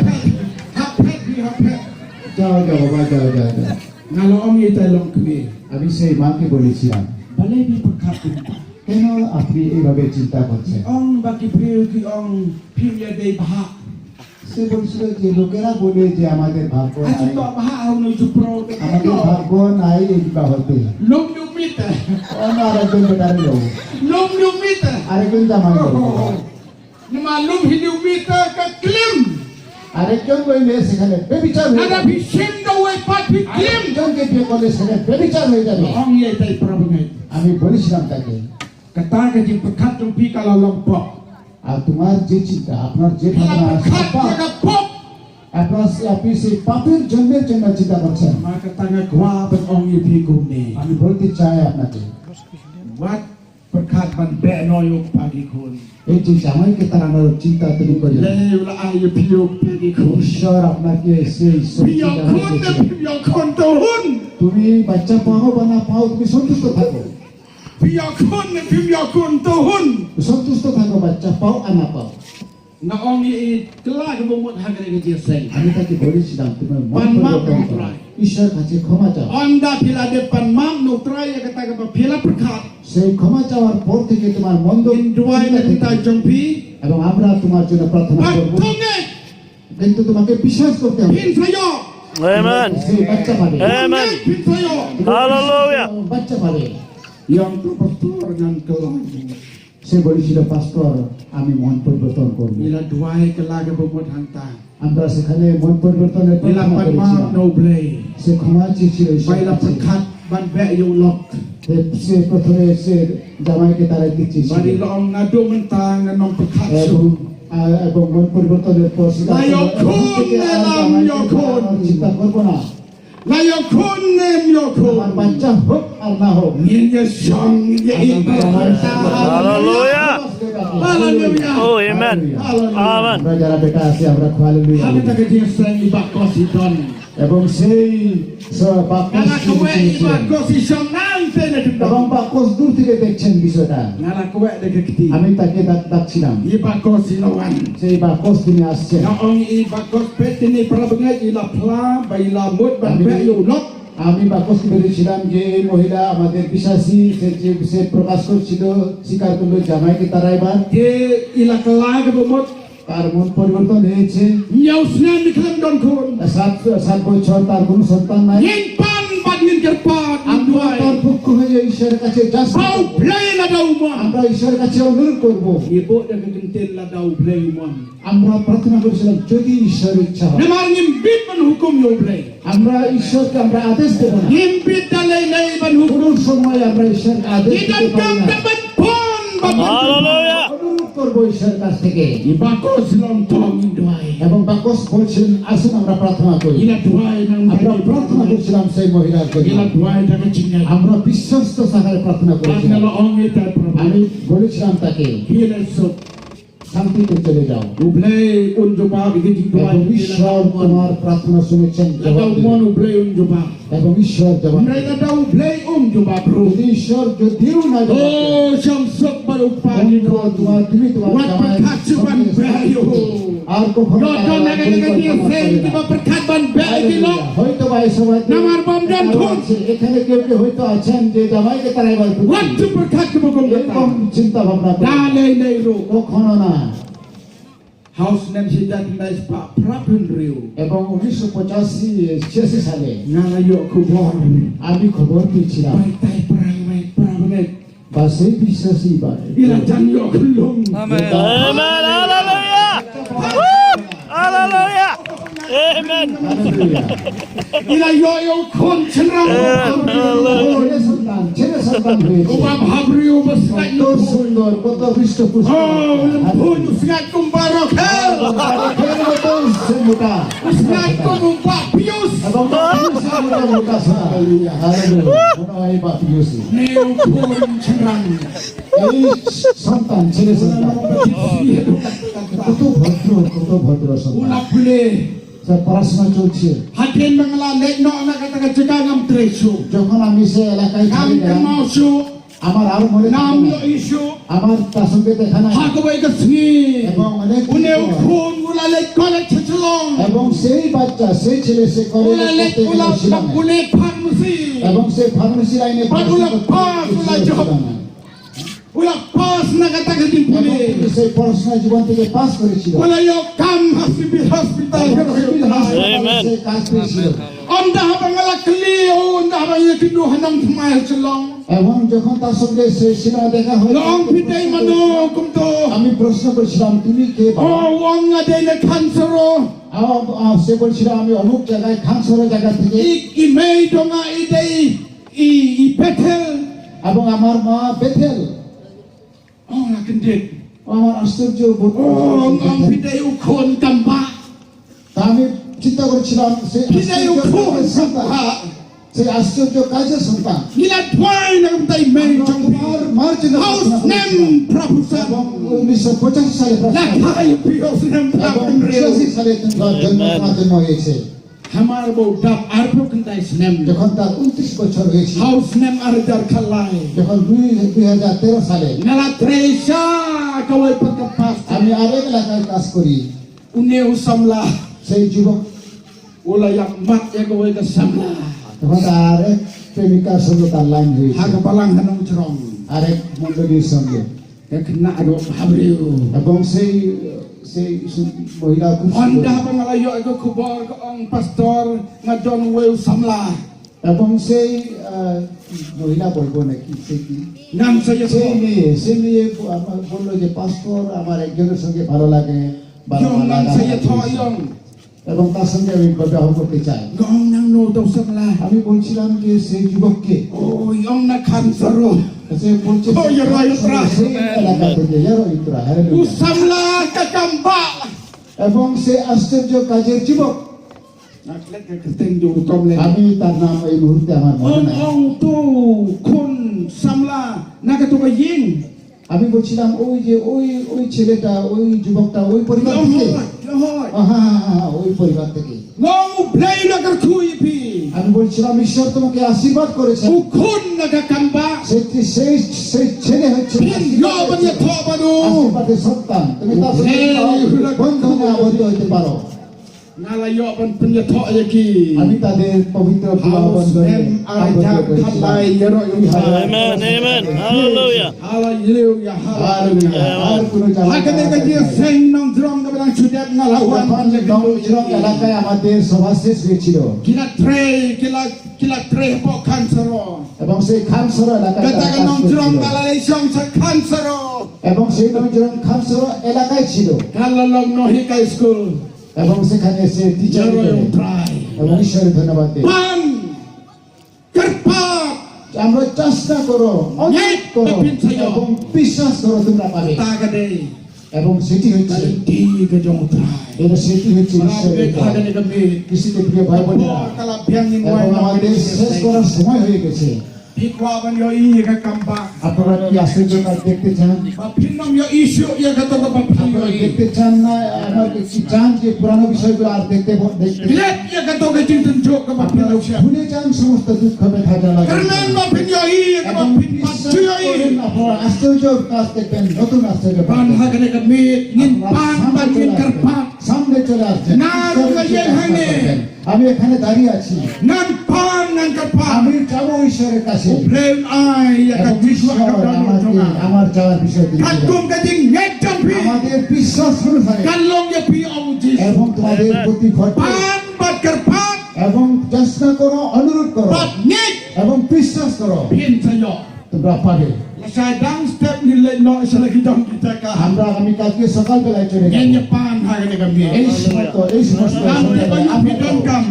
Hap phet, hap phet, hap phet. যাও, যাও বাবা, যাও, যাও, যাও। Nga la ong ïa itai i longkmie. আমি সেই মাকে বলেছিলাম, Balei phi pyrkhat kumta? কেন আপনি এইভাবে চিন্তা করছেন? Ki ong ba ki briew ki ong phim ïadei bhah. সে বলছিল যে লোকেরা বলে যে আমাদের ভাগ্য নাই। Hato bhah ha une u jubor? আমাদের ভাগ্য নাই এই বিবাহতে। Lum ïa u miet te. অন্য আরেকজন বেটারে লো। Lum ïa u miet te. আরেকজন জামাই লো। Oh. Namar lum hi ïa u miet te ka klim. আরেকজন ওই মেয়ে সেখানে ব্যভিচার হয়ে যাবে। Lada phi shim da uwei pat phi klim. আরেকজনকে বিয়ে করলে সেখানে ব্যভিচার হয়ে যাবে। Nga ong ïa itai i para bangeit. আমি বলেছিলাম তাকে, kata ka jingpyrkhat jong phi ka la long pop. আর তোমার যে চিন্তা, আপনার যে ভাবনা আছে, পাপ। Pyrkhat ïa ka pop. আপনার, আপনি সেই পাপের জন্মের জন্য চিন্তা করছেন। Namar kata nga kwah ban ong ïa phi kumne. আমি বলতে চাই আপনাকে, Wat pyrkhat ban beh noh ïa u kpa ki khun. এই যে জামাইকে তাড়ানোর চিন্তা তুমি করলে, Lei u la ai ïa phi ïa u kpa ki khun? ঈশ্বর আপনাকে সেই শক্তি দান করেছে। Phi ïoh khun ne phim ïoh khun, to hun. তুমি বাচ্চা পাও বা না পাও, তুমি সন্তুষ্ট থাকো। Phi ïoh khun ne phim ïoh khun, to hun. সন্তুষ্ট থাকো বাচ্চা পাও আর না পাও। Nga ong ïa i kylla kaba mut ha kane ka jingïaseng. আমি তাকে বলেছিলাম, তোমার মন পরিবর্তন করো। Pan map na U Trai. ঈশ্বরের কাছে ক্ষমা চাও। Ynda phi la dep pan map na U Trai ïa kata kaba phi la pyrkhat, সেই ক্ষমা চাওয়ার পর থেকে তোমার মন্দ চিন্তা থেকে, ngin duwai na ka bynta jong phi, এবং আমরা তোমার জন্য প্রার্থনা করব। Bad to ngeit, কিন্তু তোমাকে বিশ্বাস করতে হবে। Phin sa ïoh. Amen. সেই বাচ্চা পাবে। Amen. Phin sa ïoh. Hallelujah. বাচ্চা পাবে। Ïa ong to pastor, ngan kylla. সে বলেছিল, পাস্টর, আমি মন পরিবর্তন করব। Ngi la duwai kylla kaba mut hangta. আমরা সেখানে মন পরিবর্তনের প্রার্থনা করেছিলাম। Ngi la pan map na U Blei. সে ক্ষমা চেয়েছিল ঈশ্বরের কাছে। Ba i la pyrkhat ban beh ïa u lok. সে, সে প্রথমে সে জামাইকে তাড়াতে চেয়েছিল। Bad i la ong, naduh mynta ngan ym pyrkhat shuh. এবং, আহ, এবং মন পরিবর্তনের পর সে, la ïoh khun ne lam ïoh khun, চিন্তা করব না। La ïoh khun ne ym ïoh khun, আমার বাচ্চা হোক আর না হোক, ngin ïashong ïa i. Hallelujah. Hallelujah. Oh, amen. Hallelujah. Amen. আমরা যারা বেটা আছি, আমরা হালেলুয়া। Ha kata ka jingïaseng i Bah Kos i don. এবং সেই স-, বাক্য, nga la kawei, i Bah Kos i shong nangta na dum. এবং বাক্য দূর থেকে দেখছেন বিষয়টা। Nga la kawei da ka kti. আমি তাকে ডাক-, ডাকছিলাম। I Bah Kos i la wan. সেই বাক্য তিনি আসছেন। Nga ong i Bah Kos, peit ine i para bangeit i la phla ba i la mut ban beh ïa u lok. আমি বাক্যকে বলেছিলাম যে এই মহিলা আমাদের বিশ্বাসী, সে, যে, সে প্রকাশ করছিল, স্বীকার করলো জামাইকে তাড়াইবার। Te i la kylla kaba mut. তার মন পরিবর্তন হয়েছে। Hynñiew snem i khlem don khun. সাত, সাত বছর তার কোনো সন্তান নাই। Ngin pan bad ngin kyrpad, ngin duwai, আমরা তার পক্ষ হয়ে ঈশ্বরের কাছে just, ba U Blei un da u mon. আমরা ঈশ্বরের কাছে অনুরোধ করব। Ngi buh da ka kyntien, lada U Blei u mon. আমরা প্রার্থনা করেছিলাম, যদি ঈশ্বরের ইচ্ছা হয়। Namar ngim bit ban hukum ïa U Blei. আমরা ঈশ্বরকে আমরা আদেশ দেব না। Ngim bit da lei lei ban hukum. কোনো সময় আমরা ঈশ্বরকে আদেশ দিতে পারি না। Ngi donkam da ban pun, ban pun. Hallelujah. অনুরোধ করব ঈশ্বরের কাছ থেকে। I Bah Kos i la ong to ngin duwai. এবং বাক্য বলছেন, আসুন আমরা প্রার্থনা করি। Ngi la duwai na, আমরা প্রার্থনা করছিলাম সেই মহিলার জন্য। Ngi la duwai da ka jingngeit. আমরা বিশ্বস্ত আকারে প্রার্থনা করেছিলাম। Bad nga la ong ïa i, Bah, আমি বলেছিলাম তাকে, Phi leit suk. শান্তিতে চলে যাও। U Blei un jubab ïa ka jingduwai. এবং ঈশ্বর তোমার প্রার্থনা শুনেছেন, lada u mon U Blei un jubab. এবং ঈশ্বর জবাব দেবেন। Hynrei lada U Blei um jubab ruh, যদি ঈশ্বর যদিও না জবাব দেন, oh, shong suk bad u kpa, উনি তোমার, তুমি তোমার জামাই, wat pyrkhat shuh ban beh ïa u. আর কখনো ïoh don ha kane ka jingïaseng kiba pyrkhat ban beh ïa ki lok. হয়তো বা এই সময় কেউ, namar bym don khun, এখানে কেউ কেউ হয়তো আছেন যে জামাইকে তাড়াইবার, wat ju pyrkhat kaba kum kata, এরকম চিন্তা ভাবনা করবেন না। Da lei lei ruh. কখনো না। Ha u snem shi hajar khyndai spah phra phew hynriew, এবং উনিশশো পঁচাশি, ছিয়াশি সালে, nga la ïoh khubor, আমি খবর পেয়েছিলাম, ba itai i para bangeit, para bangeit, ba সেই বিশ্বাসী বা, i la jan ïoh khyllung. Amen. Amen. Hallelujah. Woo! Hallelujah. Amen. Hallelujah. I la ïoh ïa u khun shynrang. Amen. Hallelujah. ছেলে সন্তান, ছেলে সন্তান হয়েছে। Uba bhabriew, uba sngaid. কত সুন্দর, কত হৃষ্টপুষ্ট। Oh, u Lymphun u sngaid kum u Bah Rakhel. Bah Rakhel, কত সে মোটা। U sngaid kum u Bah Pius. এবং Bah Pius মোটা মোটা सा। Hallelujah, hallelujah। মনে হয় Bah Pius। Une u khun shynrang, এই সন্তান, ছেলে সন্তান। কত ভদ্র, কত ভদ্র সন্তান। U la pule। তার পড়াশোনা চলছে। Hadien ba nga la leit noh na kata ka jaka ngam trei shuh, যখন আমি সে এলাকায় চলে গেলাম, ngam kynmaw shuh, আমার আর মনে থাকে না। Ngam ïohi shuh, আমার তার সঙ্গে দেখা নাই। Ha kawei ka sngi, এবং অনেক দিন পর, une u khun u la leit college sha Shillong, এবং সেই বাচ্চা, সেই ছেলে, সে কলেজে পড়তে গেল শিলংয়ে। U la leit, u la pule pharmacy, এবং সে ফার্মেসি লাইনে পড়াশোনা করতে গেল শিলংয়ে। Bad u la pass, u la jop. U la pass na kata ka jingpule. এবং তিনি সেই পড়াশোনা জীবন থেকে পাস করেছিল। U la ïoh kam ha Civil Hospital, এবং সিভিল হাসপাতালে, amen, সে কাজ পেয়েছিল। Ynda haba nga la kylli, ynda haba nga ïakynduh ha nongthymmai Shillong, এবং যখন তার সঙ্গে সে শিলংয়ে দেখা হয়, la ong, phi dei mano kumto? আমি প্রশ্ন করেছিলাম, তুমি কে বাবা? Oh, u ong, nga dei na Khansaro. আ, আ, সে বলছিল, আমি অমুক জায়গায়, খানসরা জায়গা থেকে। I, i mei jong nga i dei i, i Bethel. এবং আমার মা বেথেল। Oh, nga kyndit. আমার আশ্চর্য বোধ করছিল। Oh, nga ong, phi dei u khun tamba. তা আমি চিন্তা করেছিলাম, সে, phi dei u khun tamba, সেই আশ্চর্য কাজের সন্তান। Ngi la duwai na ka bynta i mei jong phi. আমরা তোমার মার জন্য প্রার্থনা করেছিলাম। Ha u snem phra phew san, এবং উনিশশো পঁচাশি সালে প্রার্থনা করেছিলাম। La kha ïa phi ha u snem phra phew hynriew। এবং ছিয়াশি সালে তোমার জন্ম, amen, তোমার জন্ম হয়েছে। Hamar ba u dap arphew khyndai snem. যখন তার ঊনত্রিশ বছর হয়েছিল, ha u snem ar hajar khatlai, যখন দুই, দুই হাজার তেরো সালে, nga la trei sha kawei pat ka pastor, আমি আরেক এলাকায় কাজ করি। Une u samla, সেই যুবক, u la ïa mad ïa kawei ka samla, তখন তার এক প্রেমিকার সঙ্গে তার লাইন হয়েছে, ha ka balang ha Nongjrong, আরেক মণ্ডলীর সঙ্গে। Ka khynnah ruh bha briew. এবং সেই, সেই সু-, মহিলা খুব সুন্দর। Ynda ba nga la ïoh ïa ka khubor ka ong pastor, nga don uwei u samla। এবং সেই, আহ, মহিলা বলবো নাকি, সে কি? Ngan sa ïathoh। সেই মেয়ে, সেই মেয়ে ব-, আমা-, বললো যে, "পাস্টর, আমার একজনের সঙ্গে ভালো লাগে, ভালো ïong, ngan sa ïathoh ïong।" এবং তার সঙ্গে আমি বিবাহ করতে চাই। Nga ong, nangno uta u samla? আমি বলছিলাম যে, "সেই যুবককে।" Oh, ïong na Khamsaro। সে বলছে, "Oh, ïaroh ïa U Trai, সেই এলাকা থেকে, ïaroh ïa U Trai।" Hallelujah। U samla ka kam bah। এবং সে আশ্চর্য কাজের যুবক। Nga klet ka kyrteng jong u tom leh, আমি তার নাম এই মুহূর্তে আমার মনে নাই। Ong, ong, uto u khun samla na kato ka ïing। আমি বলছিলাম, "ওই যে, ওই, ওই ছেলেটা, ওই যুবকটা, ওই পরিবার থেকে।" Ïa hoi, ïa hoi। হ্যাঁ, হ্যাঁ, হ্যাঁ, হ্যাঁ, ওই পরিবার থেকে। Nga ong, U Blei u la kyrkhu ïa phi। আমি বলছিলাম, "ঈশ্বর তোমাকে আশীর্বাদ করেছেন।" U khun na ka kam bah। সেই, সেই, সেই ছেলে হচ্ছে আশীর্বাদের, phin ïoh ban ïathoh bad u, আশীর্বাদের সন্তান। তুমি তার সঙ্গে, U Blei, বন্ধনে আবদ্ধ হতে পারো। Nga la ïoh ban pynïathoh ïa ki। আমি তাদের পবিত্র বিবাহ বন্ধনে আবদ্ধ করেছিলাম। Ha u snem ar hajar khatlai, ïaroh ïa U Trai। Amen, amen. Hallelujah. Hallelujah, hallelujah। আর কোনো জ্বালা, ha kane ka jingïaseng Nongjrong kaba dang shu dep, nga la wan, যখন Nongjrong এলাকায় আমাদের সভা শেষ হয়েছিল। Ki la trei, ki la, ki la trei hapoh Khamsaro। এবং সেই খামসারো এলাকায় তারা কাজ করছিল। Kata ka Nongjrong ka la leit shong sha Khamsaro। এবং সেই Nongjrong খামসারো এলাকায় ছিল। Ka la long nonghikai skul। এবং সেখানে সে টিচার, ïaroh ïa U Trai। এবং ঈশ্বরে ধন্যবাদ দেয়। Pan, kyrpad। তোমরা চেষ্টা করো, অনুরোধ করো, ngeit ba phin sa ïoh, এবং বিশ্বাস করো তোমরা পাবে। Kata ka dei, এবং সেটি হচ্ছে, ka lynti ka jong U Trai। এটা সেটি হচ্ছে ঈশ্বরের কাজ। Para bangeit ha kane ka miet, কিসিকে প্রিয় ভাই বোনেরা, ka por ka la biang, ngin, এবং wai, আমাদের শেষ করার সময় হয়ে গেছে। Phi kwah ban ïohi ïa ka kam bah? আপনারা কি আশ্চর্য কাজ দেখতে চান? Ba phin ym ïohi shuh ïa kato kaba phi ïohi? আপনারা দেখতে চান না, আমার কি চান যে পুরানো বিষয়গুলো আর দেখতে, দেখতে? Klet ïa kato ka jingtynjuh kaba phi la shem. ভুলে যান সমস্ত দুঃখ ব্যথা জ্বালা যন্ত্রণা। Kyrmen ba phin ïohi ïa kaba phin pat ju ïohi। এবং বিশ্বাস করুন, আপনারা আশ্চর্য কাজ দেখবেন, নতুন আশ্চর্য কাজ দেখবেন। Ban ha kane ka miet ngin pan bad ngin kyrpad। সামনে চলে আসবেন। Nga ruh nga ïeng hangne। আমি এখানে দাঁড়িয়ে আছি। Ngan pan, ngan kyrpad। আমি যাবো ঈশ্বরের কাছে। U Blei un ai ïa ka jingkwah, এবং ঈশ্বর আমাকে আমার চাওয়ার বিষয় তিনি দিবেন। Katkum ka jingngeit jong phi, আমাদের বিশ্বাস অনুসারে, kan long ïa phi, ong Jisu. এবং তোমাদের প্রতি ঘটবে। Pan bad kyrpad। এবং চেষ্টা করো, অনুরোধ করো। Bad ngeit। এবং বিশ্বাস করো। Phin sa ïoh। তোমরা পাবে। Lashai dang step ngin leit noh sha la ki jong ki jaka. আমরা, আমি কালকে সকালবেলায় চলে যাব। Ngin ïa pan ha kane ka miet. এই সমস্ত, এই সমস্ত, ngam tip aïu phi donkam.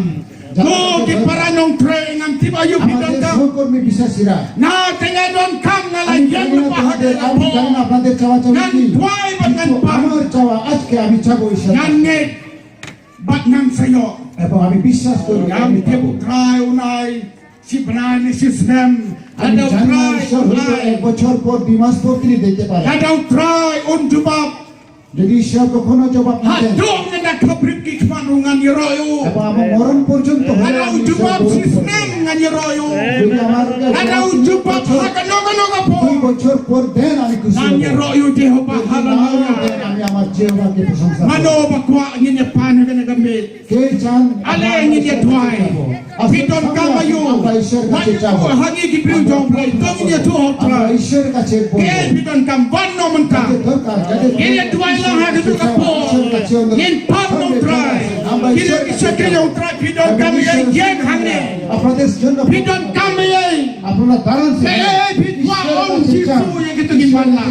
Ko ki para nongtrei, ngam tip aïu phi donkam. আমাদের সহকর্মী বিশ্বাসীরা। Nga te nga donkam, nga la ïeng lypa ha kane ka por. আমি জানি না আপনাদের চাওয়া চাওয়া কি, ngan duwai bad ngan pan, কিন্তু আমার চাওয়া আজকে আমি চাবো ঈশ্বরের কাছে। Ngan ngeit bad ngan sa ïoh। এবং আমি বিশ্বাস করি, ngam tip, U Trai un ai shi bnai ne shi snem. Lada U Trai un ai, এক বছর পর, দুই মাস পর তিনি দিতে পারেন। Lada U Trai un jubab, যদি ঈশ্বর কখনো জবাব না দেন, haduh ngan da khaprit ki khmat ruh ngan ïaroh ïa u. এবং আমার মরণ পর্যন্ত হলে, lada u jubab shi snem ngan ïaroh ïa u. যদি আমার, lada u jubab ha kano kano ka por, দুই বছর পর দেন, আমি খুশি হব। Ngan ïaroh ïa u Jehobah, যদি না দেন, haleluya, আমি আমার জিহ্বাকে প্রশংসা করব। Mano ba kwah ngin ïa pan ha kane ka miet? Ken, ale ngin ïa duwai. Phi donkam aïu? Wat ïathuh ha ngi ki briew jong U Blei, to ngin ïathuh ha U Trai. Ken phi donkam, wan noh mynta. Ngin ïa duwai lang ha katu ka por. Ngin pan na U Trai. Kine ki shakri jong U Trai, phi donkam aïu, ïeng hangne. Phi donkam aïu? Ei, phi kwah ong Jisu ïa kitu ki man la.